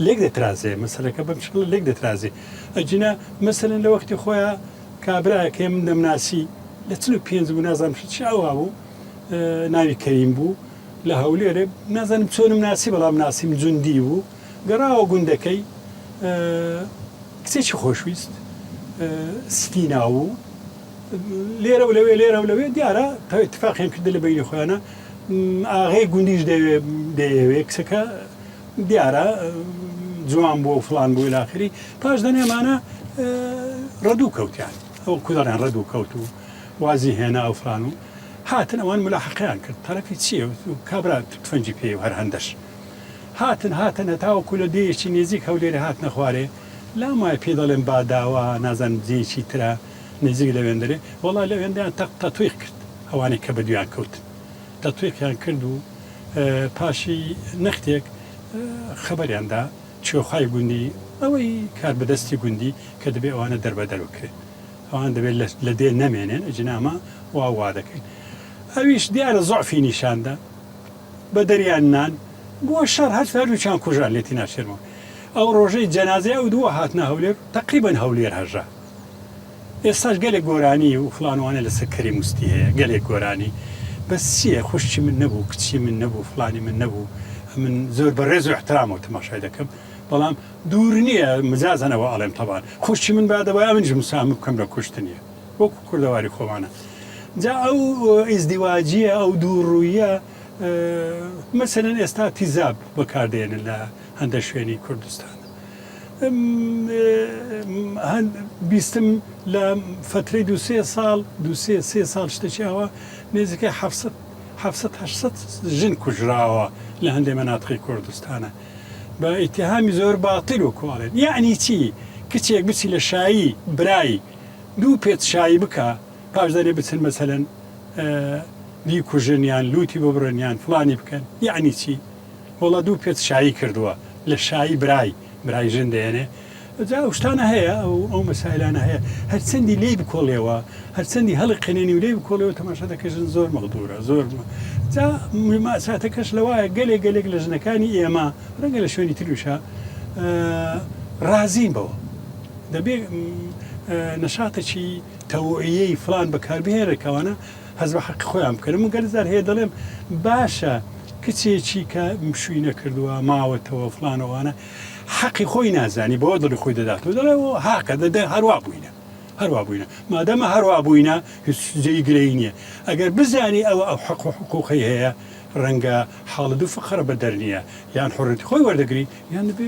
لێک دەترازێ مەسەلەکە بەم شکڵە لێک دەترازێ ئەگینا مەسەلەن لە وەختی خۆیا کابرایەک هەیە من دەمناسی لە 45 بوو نازانم چ ئەوا بوو ناوی کەریم بوو لە هەولێرێ نازانم چۆنم ناسی بەڵام ناسیم جوندی بوو گەڕاوە گوندەکەی کچێکی خۆشویست ستی ناوبوو لێرە و لەوێ لێرە و لەوێ دیارە اتفاقیان کردە لە بەینی خۆیانە ئاغەی گوندیش دەیەوێ دەیەوێ کچەکە دیارە جوان بووە و فڵان بوو الاخری پاش دەنێمانە ڕەدوو کەوتیان ئەو کودەڵیان ڕەدوو کەوت و وازی هێنا و فڵان و هاتن ئەوان ملاحقەیان کرد تەرەفی چییە کابرا تفەنگی پێی و هەر هەندەش هاتن هاتن هەتاوەکو لە دێیەکی نێزیک هەولێرێ هاتنە خوارێ لام وایە پێی دەڵێن باداوە نازانم جێیەکی ترە نزیک لەوێندەرێ وەڵا لەوێندەیان تەق تەتویق کرد ئەوانەی کە بەدویان کەوتن تەتویقیان کرد و پاشی نەختێک خەبەریان دا کوێخای گوندی ئەوەی کاربەدەستی گوندی کە دەبێ ئەوانە دەربەدەر بکرێن ئەوان دەبێت لە دێ نەمێنێن ئەگینا ئەمە وا وا دەکەین ئەویش دیارە زوعفی نیشاندا بە دەریان نان بووە شەڕ هەر هەردووکیان کوژران لێتی ناشێرمەوە ئەو ڕۆژەی جەنازەی ئەو دووە هاتنە هەولێر تەقریبەن هەولێر هەژا ئێستاش گەلێک گۆرانی و فڵان وانە لەسەر کەریم وستی هەیە گەلێک گۆرانی بەس چییە خوشکی من نەبوو کچی من نەبوو فڵانی من نەبوو من زۆر بە ڕێز و ئیحترامەوە تەماشای دەکەم بەڵام دوور نییە مجازەن ئەوە ئەڵێم تەبان خوشکی من با دەبایە منیش مساهمە بکەم لە کوشتنیە وەکو کوردەواری خۆمانە جا ئەو ئیزدیواجیە ئەو دووڕوویە مەسەلەن ئێستا تیزاب بەکاردێنن لە هەندە شوێنی کوردستان بیستم لە فەترەی دو سێ ساڵ دو سێ سێ ساڵ شتێکی ئاوا نێزیکەی حەفسەد حەفسەد هەشتسەد ژن کوژراوە لە هەندێ مەناتقی کوردستانە بە ئیتیهامی زۆر باتیل وەکو ئەڵێن یەعنی چی کچێک بچی لە شایی برای دوو پێچ شایی بکا پاش دەنێ بچن مەسەلەن بیکوژن یان لوتی ببڕن یان فڵانی بکەن یەعنی چی وەڵا دوو پێچ شایی کردووە لە شایی برای برای ژن دەیەنێ جا ئەو شتانە هەیە ئەو ئەو مەسایلانە هەیە هەرچەندی لێی بکۆڵێەوە هەرچەندی هەڵی قنێنی و لێی بکۆڵێەوە تەماشا دەکەی ژن زۆر مەغدورە زۆر جا مەساتەکەش لەوایە گەلێک گەلێک لە ژنەکانی ئێمە ڕەنگە لە شوێنی تریشا ڕازین بەوە دەبێ نەشاتێکی تەوعیەی فڵان بەکاربهێنرێت کە ئەوانە هەست بە حەقی خۆیان بکەن. من گەل جار هەیە دەڵێم باشە کچێکی کە شووی نەکردووە ماوەتەوە فڵان و ئەوانە حەقی خۆی نازانی بەوە دڵی خۆی دەداتەوە دەڵێ هاکە دەدە هەروا بووینە هەروا بووینە مادەمە هەروا بووینە هیچ جێی گلەیی نییە ئەگەر بزانی ئەوە ئەو حەق و حقوقەی هەیە ڕەنگە حاڵە دوو فقرە بەدەر نییە یان حڕێتی خۆی وەردەگری یان دەبێ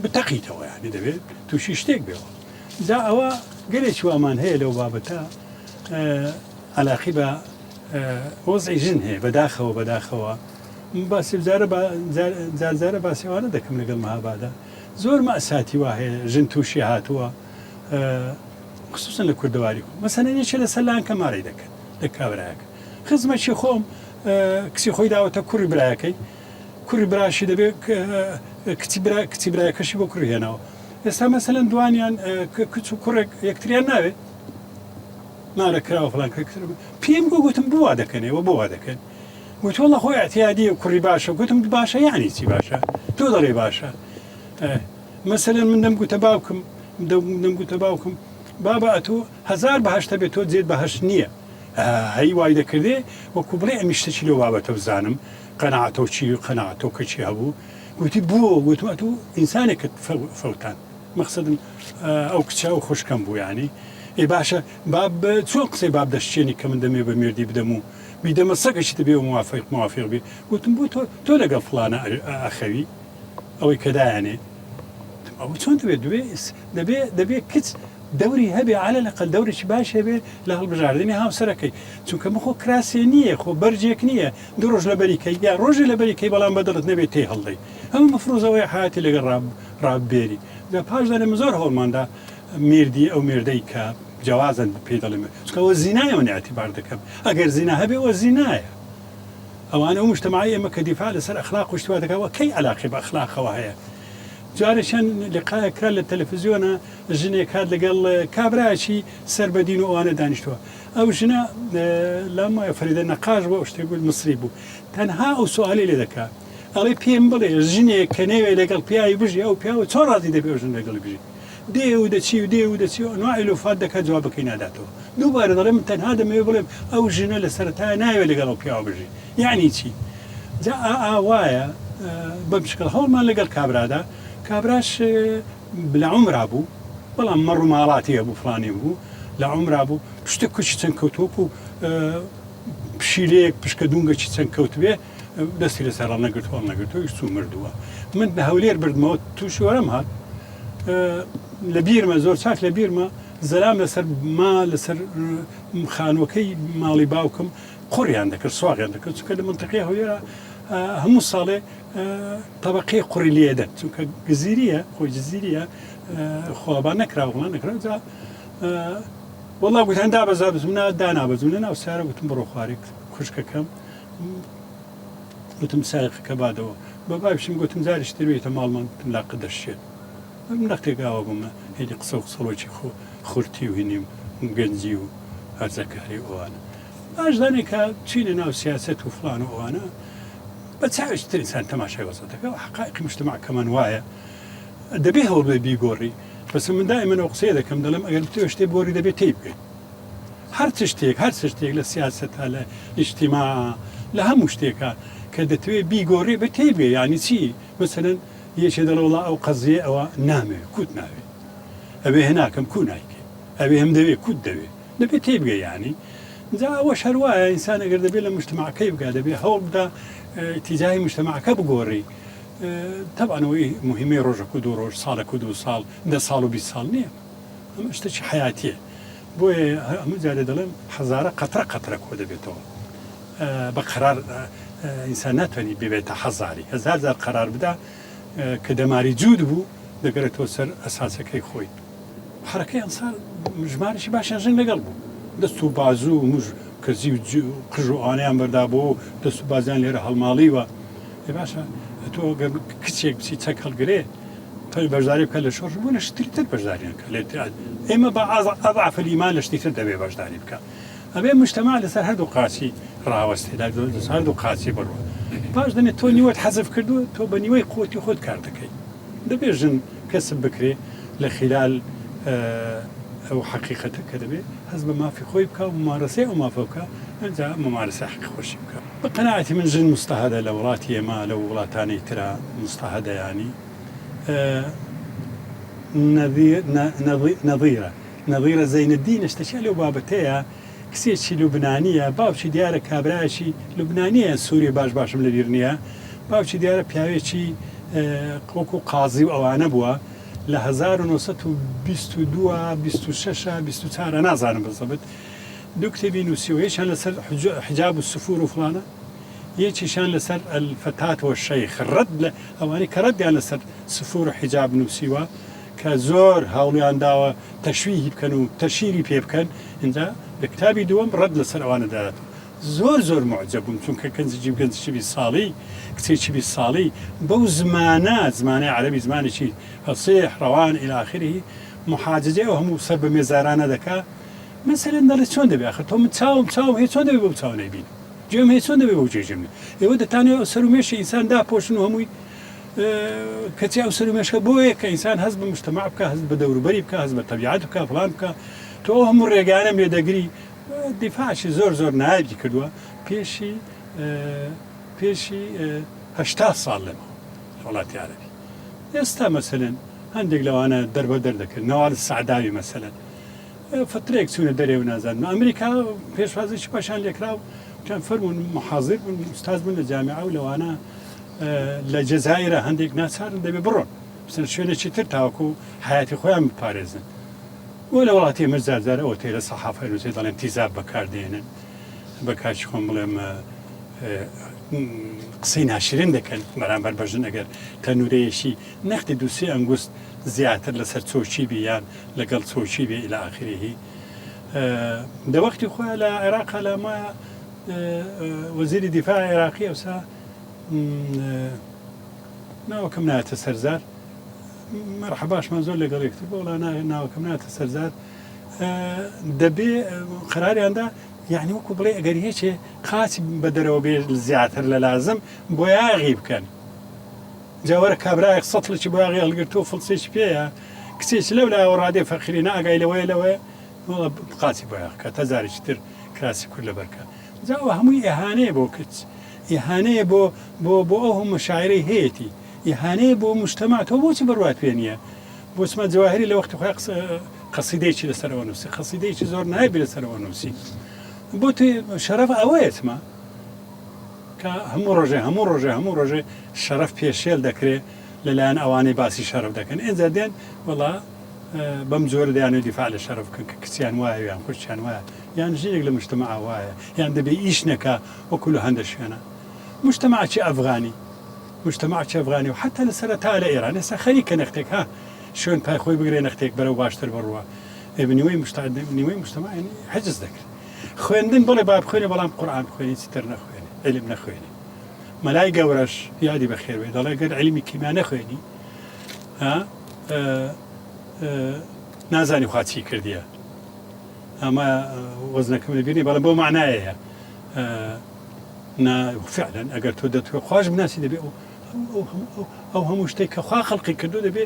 بتەقیتەوە یانی دەبێت تووشی شتێک بێەوە جا ئەوە گەلێکی وامان هەیە لەو بابەتە علاقی بە وەزعی ژن هەیە بەداخەوە بەداخەوە باسی جارە جارجارە باسیوانە دەکەم لەگەڵ مەهابادە زۆر مەساتی وا هەیە ژن تووشی هاتووە خصوصا لە کوردەواری خۆ مەسەلەن یەکێ لەسەر لانکە مارەی دەکەن لە کابرایەکە خزمەکی خۆم کچی خۆی داوەتە کوڕی برایەکەی کوڕی براشی دەبێ کچی برا کچی برایەکەشی بۆ کوڕی هێناوە. ئێستا مەسەلەن دوانیان کچ و کوڕێک یەکتریان ناوێت مارە کراوە فڵان پێم گو گوتم بۆ وا دەکەن ئێوە بۆ وا دەکەن گوتی وەڵا خۆی ئەعتیادیە کوڕی باشە گوتم باشە یعنی چی باشە تۆ دەڵێ باشە مەسەلەن من دەمگوتە باوکم دەمگوتە باوکم بابە ئەتۆ هەزار بەهەشت هەبێ تۆ جێت بەهەشت نییە هەی وای دەکردێ وەکو بڵێ ئەمی شتەکی لەو بابەتە بزانم قەناعەتەو چی قەناعەتەو کەچی هەبوو گوتی بۆ گوتم ئەتوو ئینسانێکت فەوتان مەقسەدم ئەو کچە ئەو خوشکەم بوو یانی ئێ باشە باب چۆن قسەی باب دەشچێنی کە من دەمێ بە مێردی بدەم و بیدەمە سەگەکی دەبێ و موافق موافق بێ گوتم بۆ تۆ تۆ لەگەڵ فڵانە ئەخەوی ئەوەی کە دایانێ ئەوە چۆن دەبێت دوێ دەبێ دەبێ کچ دەوری هەبێ عەلە لەقەل دەورێکی باش هەبێ لە هەڵبژاردنی هاوسەرەکەی چونکە مخۆ کراسێ نییە خۆ بەرجێک نییە دوو ڕۆژ لەبەری کەی یا ڕۆژێ لەبەری کەی بەڵام بەدڵت نەبێت تێی هەڵدەی ئەمە مفروزەوەی حیاتی لەگەڵ ڕابێری جا پاش دەنێ من زۆر هەوڵماندا مێردی ئەو مێردەی کە جەوازن پێی دەڵێم چونکە ئەوە زینایە من ئیعتیبار دەکەم ئەگەر زینا هەبێ ئەوە زینایە ئەوانە ئەو مجتەمەعەی ئێمە کە دیفاع لەسەر ئەخلاق و شتی وا دەکات وە کەی عەلاقەی بە ئەخلاقەوە هەیە جارێکیان لقایەک کرا لە تەلەفزیۆنە ژنێک هات لەگەڵ کابرایەکی سەر بە دین و ئەوانە دانیشتووە ئەو ژنە لام وایە فەریدە نەقاش بوو ئەو شتێک بوو میسری بوو تەنها ئەو سوالی لێ دەکا ئەڵێ پێم بڵێ ژنێک کە نەوێ لەگەڵ پیاوی بژی ئەو پیاوە چۆن ڕازی دەبێ ئەو ژن لەگەڵی بژی دێ و دەچی و دێ و دەچی و ئەنواعی لۆفات دەکات جوابەکەی ناداتەوە دووبارە دەڵێ من تەنها دەمەوێ بڵێم ئەو ژنە لە سەرەتایە نایەوێ لەگەڵ ئەو پیاوە بژی یەعنی چی جا ئا ئا وایە بەم شکڵ هەوڵمان لەگەڵ کابرادا کابراش لە عومرا بوو بەڵام مەڕ و ماڵاتی هەبوو فڵانی بوو لە عومرا بوو شتێک کوچی چەند کەوتووەکو پشیلەیەک پشکە دوونگەکی چەند کەوتبێ دەستی لەسەر هەڵنەگرتووە هەڵنەگرتووە ئیش چوو مردووە من لە هەولێر بردمەوە تووشی وەرەم هات لە بیرمە زۆر چاک لە بیرمە زەلام لەسەر ما لەسەر خانووەکەی ماڵی باوکم قوڕیان دەکرد سواغیان دەکرد چونکە لە منتیقەی هەولێرا هەموو ساڵێ تەبقەی قوڕی لێدەن چونکە گزیریە خۆی جزیریە خۆڵبان نەکرا وڵان نەکرا جا وەڵا گوتیان دابەزا بزم نا دانابەزم لە ناو سارە گوتم بڕۆ خوارێک خوشکەکەم گوتم سایقەکە بادەوە بە باوکیشم گوتم جارێکی تر بێیتە ماڵمان گوتم لاقت دەشکێت من نەختێک ئاوا بوومە هینی قسە و قسەڵۆکی خۆ خورتی و هینی گەنجی و هەرزەکاری و ئەوانە باش دانێ کە چینە ناو سیاسەت و فڵان و ئەوانە بە چاوێکی تر ئینسان تەماشای وەزعەتەکە و حەقائیقی مجتەمەعەکەمان وایە دەبێ هەوڵ بێ بیگۆڕی بەس من دائیمەن ئەو قسەیە دەکەم دەڵێم ئەگەر بتەوێ شتێ بگۆڕی دەبێ تێی بگەی هەر چ شتێک هەر چ شتێک لە سیاسەتا لە ئیجتیماعا لە هەموو شتێکا کە دەتەوێ بیگۆڕی بە تێی بگەی یانی چی مەسەلەن یەکێ دەڵێ وەڵا ئەو قەزیەی ئەوە نامەوێ کووت ناوێ ئەوێ هە ناکەم کوو نایکەی ئەوێ هەم دەوێ کووت دەوێ دەبێ تێی بگەی یانی جا ئەوەش هەر وایە ئینسان ئەگەر دەبێ لە مجتەمەعەکەی بگا دەبێ هەوڵ بدا ئیتیجاهی مجتەمەعەکە بگۆڕی تەبعەن ئەوەی موهیمەی ڕۆژەک و دوو ڕۆژ ساڵێک و دوو ساڵ دە ساڵ و 20 ساڵ نییە ئەمە شتێکی حەیاتیە بۆیە هەموو جارێ دەڵێم حەزارە قەترە قەترە کۆ دەبێتەوە بە قەرار ئینسان ناتوانێت ببێتە حەزاری هەزار جار قەرار بدا کە دەماری جوود بوو دەگەرێتەوە سەر ئەساسەکەی خۆی حەرەکەی ئەنسار ژمارەی باشیان ژن لەگەڵ بوو دەست و بازوو و مژ کەزی و قژ و ئەوانەیان بەردابوو و دەست و بازیان لێرە هەڵماڵیوە ئێ باشە تۆ گەر کچێک بچی چەک هەڵگرێ تۆی بەشداری بکە لە شۆڕش بۆ لە شتری تر بەشداریان کە لێ ئێمە بە ئەضعف الایمان لە شتی تر دەبێ بەشداری بکە ئەبێ مجتەماع لەسەر هەردوو قاچی ڕاوەستێ لەسەر هەردوو قاچی بڕوا پاش دەمێ تۆ نیوەت حەزف کردووە تۆ بە نیوەی قوتی خۆت کار دەکەی دەبێ ژن کەسب بکرێ لە خیلال ئەو حەقیقەتە کە دەبێ هەست بە مافی خۆی بکا و ممارەسەی ئەو مافە بکا ئەنجا ممارەسەی حەقی خۆشی بکا. بە قەناعەتی من ژن موستەهەدە لە وڵاتی ئێمە لەو وڵاتانەی ترا موستەهەدە یانی نەزیرە نەزیرە زەینەدینە شتەکیان لەو بابەتەیە کچێکی لوبنانیە باوکی دیارە کابرایەکی لوبنانیە یان سوریە باش باشم لەبیر نیە باوکی دیارە پیاوێکی وەکو قازی و ئەوانە بووە لە 1922 26 24 نازانم بزەبت دوو کتێبی نووسیوە یەکیان لەسەر حجاب و سفور و فڵانە یەکیشیان لەسەر الفتاة والشیخ ڕەد لە ئەوانەی کە ڕەدیان لەسەر سفور و حجاب نووسیوە کە زۆر هەوڵیان داوە تەشویهی بکەن و تەشیری پێ بکەن ئینجا لە کتابی دووەم ڕەد لەسەر ئەوانە دەداتەوە. زۆر زۆر موعجەب بووم چونکە گەنجێکی گەنجێکی 20 ساڵی کچێکی 20 ساڵی بەو زمانە زمانی عەرەبی زمانێکی فەسیح ڕەوان الی آخره محاججەی ئەو هەموو سەر بە مێزارانە دەکا مەسەلەن دەڵێ چۆن دەبێ ئاخر تۆ من چاوم چاوم هەیە چۆن دەبێ بەو چاو نەیبینم گوێم هەیە چۆن دەبێ بەو گوێ گوێم نەبێ ئێوە دەتانەوێ ئەو سەر و مێشی ئینسان داپۆشن و هەمووی کەچی ئەو سەر و مێشکە بۆیە کە ئینسان هەست بە مجتەمەع بکا هەست بە دەوروبەری بکا هەست بە تەبیعەت بکا فڵان بکا تۆ ئەو هەموو ڕێگانەم لێ دەگری دیفاعی زۆر زۆر نایابی کردووە پێشی پێشی 80 ساڵ لەمەوە لە وڵاتی عەرەبی ئێستا مەسەلەن هەندێک لەوانە دەربەدەر دەکرد نەوال سەعداوی مەسەلەن فترەیەک چوونە دەرێ و نازانم ئەمریکا پێشوازێکی باشیان لێکرا و وتیان فەرموون محازر بوون ئوستاز بوون لە جامیعە و لەوانە لە جەزائیرە هەندێک ناچارن دەبێ بڕۆن بچنە شوێنێکی تر تاوەکو حیاتی خۆیان بپارێزن بۆ لە وڵاتی ئێمەش جار جار ئەوەتەی لە سەحافە نووسێ دەڵێن تیزاب بەکاردێنن بە کاکی خۆم بڵێم قسەی ناشرین دەکەن بەرامبەر بە ژن ئەگەر تەنورەیەکی نەختی دووسێ ئەنگوست زیاتر لەسەر چۆکی بی یان لەگەڵ چۆکی بێ الی آخره دە وەختی خۆیان لە عێراق لە ما وەزیری دیفاع عێراقی ئەوسا ناوەکەم نایەتە سەرزار مەرحەباشمان زۆر لەگەڵ یەکتر بۆ وڵا ناوەکەم ناتە سەرزار دەبێ قەراریاندا یعنی وەکو بڵێ ئەگەر هیچێ قاچ بە دەرەوە بێ زیاتر لە لازم بۆیاغی بکەن جا وەرە کابرایەک سەتڵێکی بۆیاغی هەڵگرتووە فڵچەیەکی پێیە کچێکی لەو لایەوە ڕادێ فەقیری نە ئاگای لەوەیە لەوەیە وەڵا قاچی بۆیاغ کە تا جارێکی تر کراسی کورد لەبەر کە جا ئەوە هەمووی ئیهانەیە بۆ کچ ئیهانەیە بۆ بۆ بۆ ئەو هەموو مەشاعرەی هەیەتی ئیهانەیە بۆ مجتەمع تۆ بۆچی بڕوات پێ نییە بۆچمە جەواهری لە وەختی خۆی قەسیدەیەکی لەسەرەوە نووسی قەسیدەیەکی زۆر نایبی لەسەرەوە نووسی بۆ شەرەف ئەوەیە چما کە هەموو ڕۆژێ هەموو ڕۆژێ هەموو ڕۆژێ شەرەف پێشێل دەکرێ لەلایەن ئەوانەی باسی شەرەف دەکەن ئینجا دێن وەڵا بەم جۆرە دەیانەوێت دیفاع لە شەرەف بکەن کە کچیان وایە یان خوشکیان وایە یان ژنێک لە مجتەمەعا وایە یان دەبێ ئیش نەکا وەکو لە هەندە شوێنە مجتەمەعەکی ئەفغانی مجتەمەعەکی ئەفغانی و حەتا لە سەرەتا لە ئێران ئێستا خەریکە نەختێک ها شوێن پای خۆی بگرێ نەختێک بەرەو باشتر بڕوا نیوەی نیوەی مجتەمەع حجز دەکرێت خوێندن بەڵێ با بخوێنێ بەڵام قورئان بخوێنێ هیچی تر نەخوێنێ عیلم نەخوێنێ مەلای گەورەش یادی بەخێر بێ دەڵێ گەر عیلمی کیمیا نەخوێنی ها نازانی خوا چی کردیە ئەمە وەزنەکەم لەبیر نییە بەڵام بەو معنایەیە نا فعلا ئەگەر تۆ دەتوێ خواش بناسی دەبێ ئەو ئەو هەموو شتێک کە خوا خەڵقی کردو دەبێ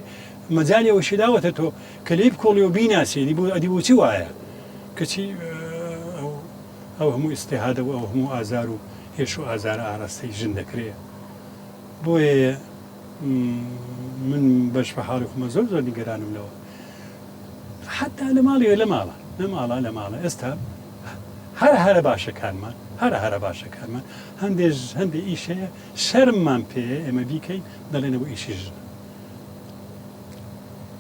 مەجالی ئەوەشی داوەتە تۆ کە لێی بکۆڵی و بیناسی ئەدی بۆ ئەدی بۆچی وایە کەچی ئەو ئەو هەموو ئیستیهادە و ئەو هەموو ئازار و ئێش و ئازارە ئاراستەی ژن دەکرێ بۆیە من بەش بە حاڵی خۆمە زۆر زۆر نیگەرانم لەوە حتا لە ماڵی لە ماڵە لە ماڵە لە ماڵە ئێستا هەر هەرە باشەکانمان هەرە هەرە باشەکانمان هەندێک هەندێک ئیش هەیە شەرممان پێیە ئێمە بیکەین دەڵێنەوە ئیشی ژنە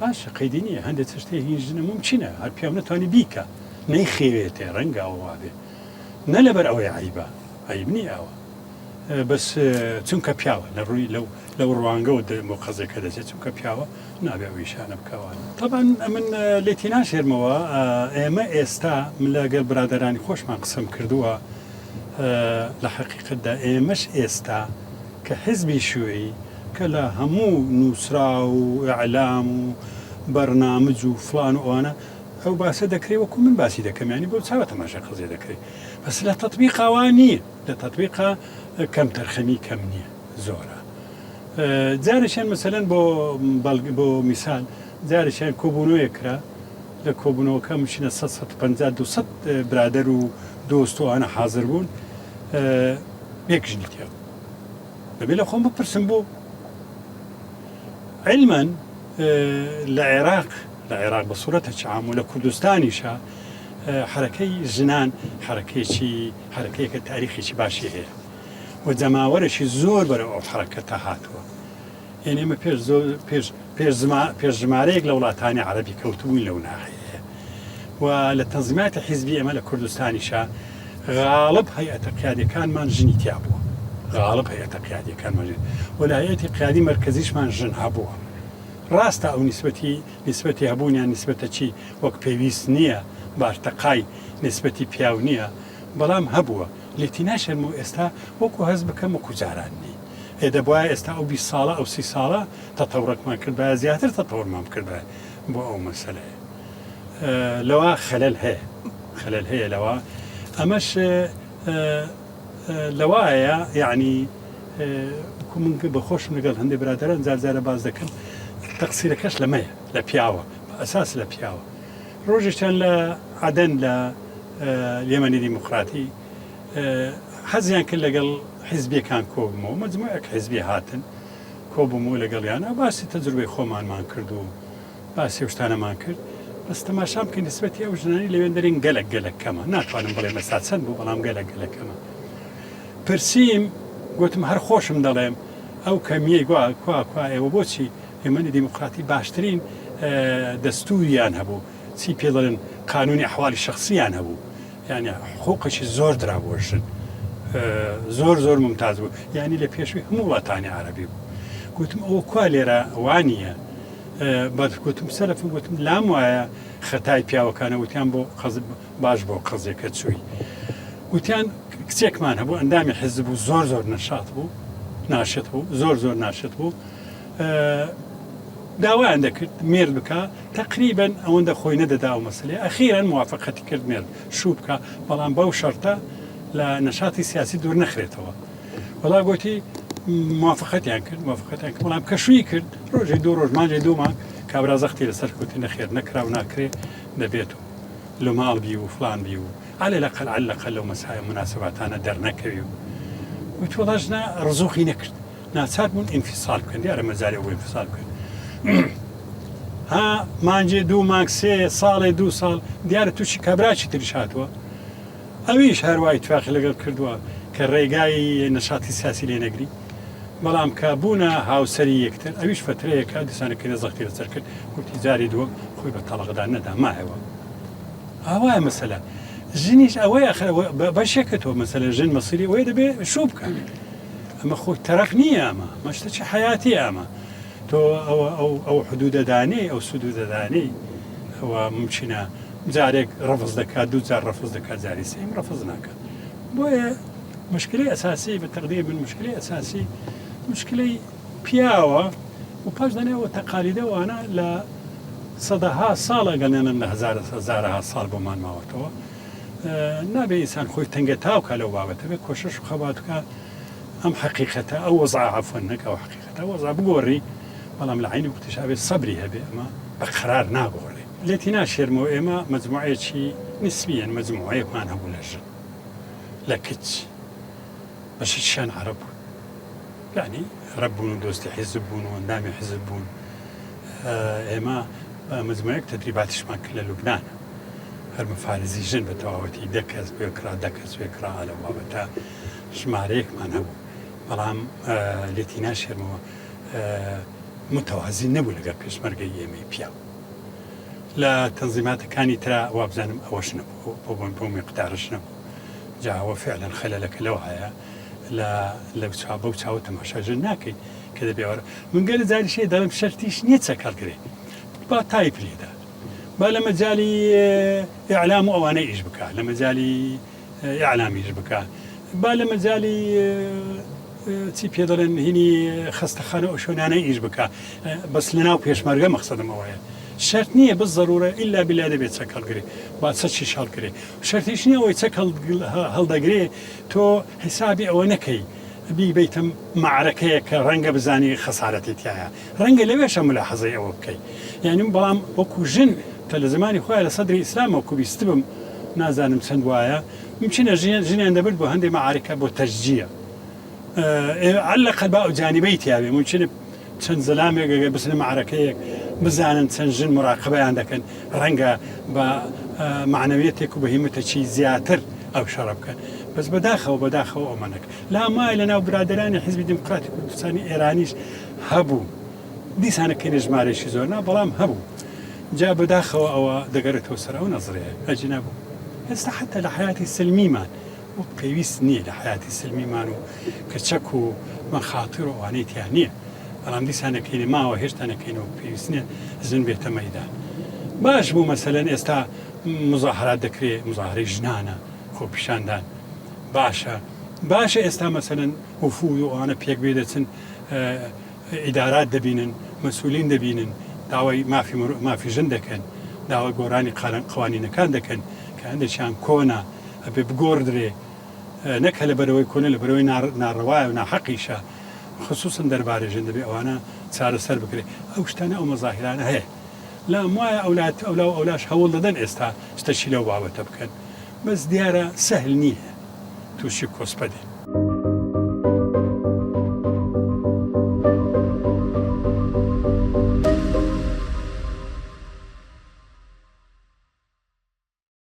باشە قەیدی نییە هەندێک چشت هەیە هی ژنە مومکینە هەر پیاو نەتوانی بیکا نەیخێوێتێ ڕەنگە ئەوە وابێ نە لەبەر ئەوەی عەیبە عەیب نییە ئەوە بەس چونکە پیاوە لە ڕووی لەو لەو ڕوانگەوە بۆ قەزێکە دەچێت چونکە پیاوە نابێ ئەو ئیشانە بکەوان تەبعەن ئەمن لێتی ناشێرمەوە ئێمە ئێستا من لەگەل برادەرانی خۆشمان قسەم کردووە لە حەقیقەتدا ئێمەش ئێستا کە حیزبی شیوعی کە لە هەموو نووسراو و ئیعلام و بەرنامج و فڵان و ئەوانە ئەو باسە دەکرێ وەکوو من باسی دەکەم یانی بەو چاوە تەماشای قەزیە دەکرێ بەس لە تەتبیقا وا نییە لە تەتبیقا کەمتەرخەمی کەم نییە زۆرە جارێکیان مەسەلەن بۆ بەڵگ بۆ میسال جارێکیان کۆبوونەوەیەک کرا لە کۆبوونەوەکە مشینە 150 200 برادەر و دۆست و ئەوانە حازر بوون یەک ژنی تیا بوو دەبێ لە خۆم بپرسم بۆ علما لە عێراق لە عێراق بە سوورەتێکی عام و لە کوردستانیشە حرەکەی ژنان حرەکەیەکی حرەکەیەکە تاریخێکی باشی هەیە و جەماوەرێکی زۆر بەرەو ئەو حرەکەتە هاتووە یعنی ئێمە پێش زۆر پێش پێش زما پێش ژمارەیەک لە وڵاتانی عەرەبی کەوتبووین لەو ناحیەیە و لە تەنزیماتی حیزبی ئێمە لە کوردستانیشا غاڵب هەیئەتە قیادیەکانمان ژنی تیا بووە غاڵب هەیئەتە قیادیەکانمان ژن و لە هەیئەتی قیادی مەرکەزیشمان ژن هەبووە ڕاستە ئەو نیسبەتی نیسبەتی هەبوونیان نیسبەتەکی وەک پێویست نییە بارتەقای نیسبەتی پیاو نییە بەڵام هەبووە. لێتی ناشەرمەوە ئێستا وەکو هەست بکەم وەکو جاران نین. ئێ دەبوایە ئێستا ئەو 20 ساڵە ئەو 30 ساڵە تەتەورەکمان کردبایە زیاتر تەتەورمان بکردبایە بۆ ئەو مەسەلەیە. لەوە خەلەل هەیە خەلەل هەیە لەوە ئەمەش لەوایە یعنی وەکو من بە خۆشم لەگەڵ هەندێک برادەران جار جارە باس دەکەم تەقسیرەکەش لەمەیە لە پیاوە بە ئەساس لە پیاوە ڕۆژێکیان لە عەدەن لە یەمەنی دیموکراتی حەزیان کرد لەگەڵ حیزبیەکان کۆبمەوە مەجموعێک حیزبی هاتن کۆبوومەوە لەگەڵیانە باسی تەجروبەی خۆمانمان کرد و باسی ئەو شتانەمان کرد بەس تەماشا بکەین نسبەتی ئەو ژنانەی لەوێندەرین گەلەک گەلەک کەمە ناتوانم بڵێم ئێستا چەند بوو بەڵام گەلەک گەلەک کەمە پرسیم گوتم هەر خۆشم دەڵێم ئەو کەمیەی گوا کوا کوا ئێوە بۆچی یەمەنی دیموکراتی باشترین دەستوریان هەبوو چی پێ دەڵێن قانونی ئەحوالی شخصیان هەبوو یعنی حقوقێکی زۆر درابووە ژن زۆر زۆر ممتاز بوو یعنی لە پێشوی هەموو وڵاتانی عەرەبی بوو گوتم ئەوە کوا لێرە وانە بەس گوتم سەلەفم گوتم لام وایە خەتای پیاوەکانە وتیان بۆ قەز باش بۆ قەزیەکە چووی وتیان کچێکمان هەبوو ئەندامی حیزب بوو زۆر زۆر نەشات بوو ناشت بوو زۆر زۆر ناشت بوو داوایان دەکرد مێرد بکە تقریبا ئەوەندە خۆی نەدەدا ئەو مەسلەیە ئەخیرەن موافقەتی کرد مێرد شوو بکە بەڵام بەو شەرتە لە نەشاتی سیاسی دوور نەخرێتەوە وەڵا گۆتی موافقەتیان کرد موافقەتیان کرد بەڵام کە شووی کرد ڕۆژێ دوو ڕۆژ مانگێ دوو مانگ کابرا زەختی لەسەر کوتی نەخێر نەکرا و ناکرێ دەبێت و لە ماڵ بی و فلان بی و عەلە لەقەل عەلە لەقەل لەو مەسایە موناسباتانە دەرنەکەوی و وتی وەڵا ژنە ڕزوخی نەکرد ناچار بوون ئینفیسال بکەن دیارە مەجالی بۆ ئینفیسال بکەن ها مانگێ دوو مانگ سێ ساڵێ دوو ساڵ دیارە تووشی کابراکی تریش هاتووە ئەویش هەروا ئیتفاقی لەگەڵ کردووە کە ڕێگای نەشاتی سیاسی لێ نەگری، بەڵام کە بوونە هاوسەری یەکتر ئەویش فەترەیەکە دیسانەکەی لە زەختی لەسەر کرد، گوتی جاری دووەم خۆی بە تەڵاقدان نەدا مایەوە. ئاوایە مەسەلە. ژنیش ئەوەیە ئەخر ئەوە بەشێکە تۆ مەسەلە ژن مەسیری ئەوەیە دەبێ شوو بکا. ئەمە خۆ تەرەف نییە ئەمە، ئەمە شتێکی حەیاتییە ئەمە. تۆ ئەوە ئەو ئەو حدوودە دانێی ئەو سدوودە دانێی ئەوە مومکینە جارێک ڕەفز دەکات دوو جار ڕەفز دەکات جاری سێیەم ڕەفز ناکات بۆیە مشکلەی ئەساسی بە تەقدیر من مشکلەی ئەساسی مشکلەی پیاوە و پاش دەنێ ئەوە تەقالیدە وانە لە سەدەها ساڵ ئەگەر نەڵێم لە هەزار هەزارەها ساڵ بۆمان ماوەتەوە نابێ ئینسان خۆی تەنگە تاوکە لەو بابەتە بێ کۆشش و خەبات بکە ئەم حەقیقەتە ئەو وەزعە عەفوەن نەک ئەو حەقیقەتە ئەو وەزعە بگۆڕی بەڵام لە عەینی وەختیشا ئەبێ سەبری هەبێ ئەمە بە قەرار ناگۆڕێ. لێتی ناشێرمەوە ئێمە مەجموعەیەکی نیسبیەن مەجموعەیەکمان هەبوو لە ژن لە کچ بەشێکیشیان عەرەب بوون یانی عەرەب بوون و دۆستی حیزب بوون و ئەندامی حیزب بوون ئێمە بە مەجموعەیەک تەدریباتیشمان کرد لە لوبنان هەر مفارزی ژن بە تەواوەتی دە کەس وێکڕا دە کەس وێکڕا لەو بابەتە ژمارەیەکمان هەبوو بەڵام لێتی ناشێرمەوە متەوازی نەبوو لەگەڵ پێشمەرگەی ئێمەی پیاو لە تەنزیماتەکانی ترا وابزانم ئەوەش نەبوو بۆ بۆ میقدارش نەبوو جا ئەوە فعلەن خەلەلەکە لەوایە لە لەو چاو بەو چاوە تەماشا ژن ناکەین کە دەبێ وەرە من گەلە جاریش هەیە دەڵێم شەرتیش نییە چەک هەڵگرێ با تایپ لێدا با لە مەجالی ئیعلام و ئەوانە ئیش بکا لە مەجالی ئیعلامیش بکا با لە مەجالی چی پێ دەڵێن هینی خەستەخانە ئەو شوێنانە ئیش بکا بەس لە ناو پێشمەرگە مەخسەدم ئەوەیە شەرت نییە بەس زەرورە ئیلا بیلا دەبێت چەک هەڵگرێ با چەکیش هەڵگرێ شەرتیش نییە ئەوەی چەک هەڵدەگرێ تۆ حیسابی ئەوە نەکەی بیبەیتە مەعرەکەیەک کە ڕەنگە بزانی خەسارەتی تیایە ڕەنگە لەوێشە ملاحەزەی ئەوە بکەی یانی بەڵام وەکو ژن کە لە زمانی خۆیان لە سەدری ئیسلام وەکو بیستبم نازانم چەند وایە ممکنە ژنیان ژنیان دەبرد بۆ هەندێ مەعارکە بۆ تەشجیع عەلە قەل با ئەو جانیبەی تیابێ ممکنە چەند زەلامێک ئەگەر بچنە مەعرەکەیەک بزانن چەند ژن مراقبەیان دەکەن ڕەنگە بە مەعنەویەتێک و بە هیمەتێکی زیاتر ئەو شەڕە بکەن بەس بەداخەوە بەداخەوە ئەومە نەکرد لام وایە لەناو برادەرانی حیزبی دیموکراتی کوردستانی ئێرانیش هەبوو دیسانەکەینە ژمارەیەکی زۆر نا بەڵام هەبوو جا بەداخەوە ئەوە دەگەڕێتەوە سەر ئەو نەزرەیە ئەگینا بوو ئێستا حەتا لە حەیاتی سلمیمان وەک پێویست نییە لە حەیاتی سلمیمان و کە چەک و مەخاتر و ئەوانەی تیا نییە بەڵام دیسانەکەینە ماوە هێشتا نەکەینە وەک پێویست نییە ژن بێتە مەیدان باش بوو مەسەلەن ئێستا مزاهرات دەکرێ مزاهرەی ژنانە خۆپیشاندان. باشە باشە ئێستا مەسەلەن وفود و ئەوانە پێک بێ دەچن ئیدارات دەبینن مەسولین دەبینن داوای مافی مافی ژن دەکەن داوای گۆرانی قوانینەکان دەکەن کە هەندێکیان کۆنە ئەبێ بگۆڕدرێ نەک هەر لەبەرئەوەی کۆنە لەبەرئەوەی ناڕەوایە و ناحەقیشە خسوسەن دەربارەی ژن دەبێ ئەوانە چارەسەر بکرێ ئەو شتانە ئەو مەزاهیرانە هەیە لام وایە ئەولات ئەولا و ئەولاش هەوڵ دەدەن ئێستا شتەکی لەو بابەتە بکەن بەس دیارە سەهل نییە تووشی کۆسپە دێن.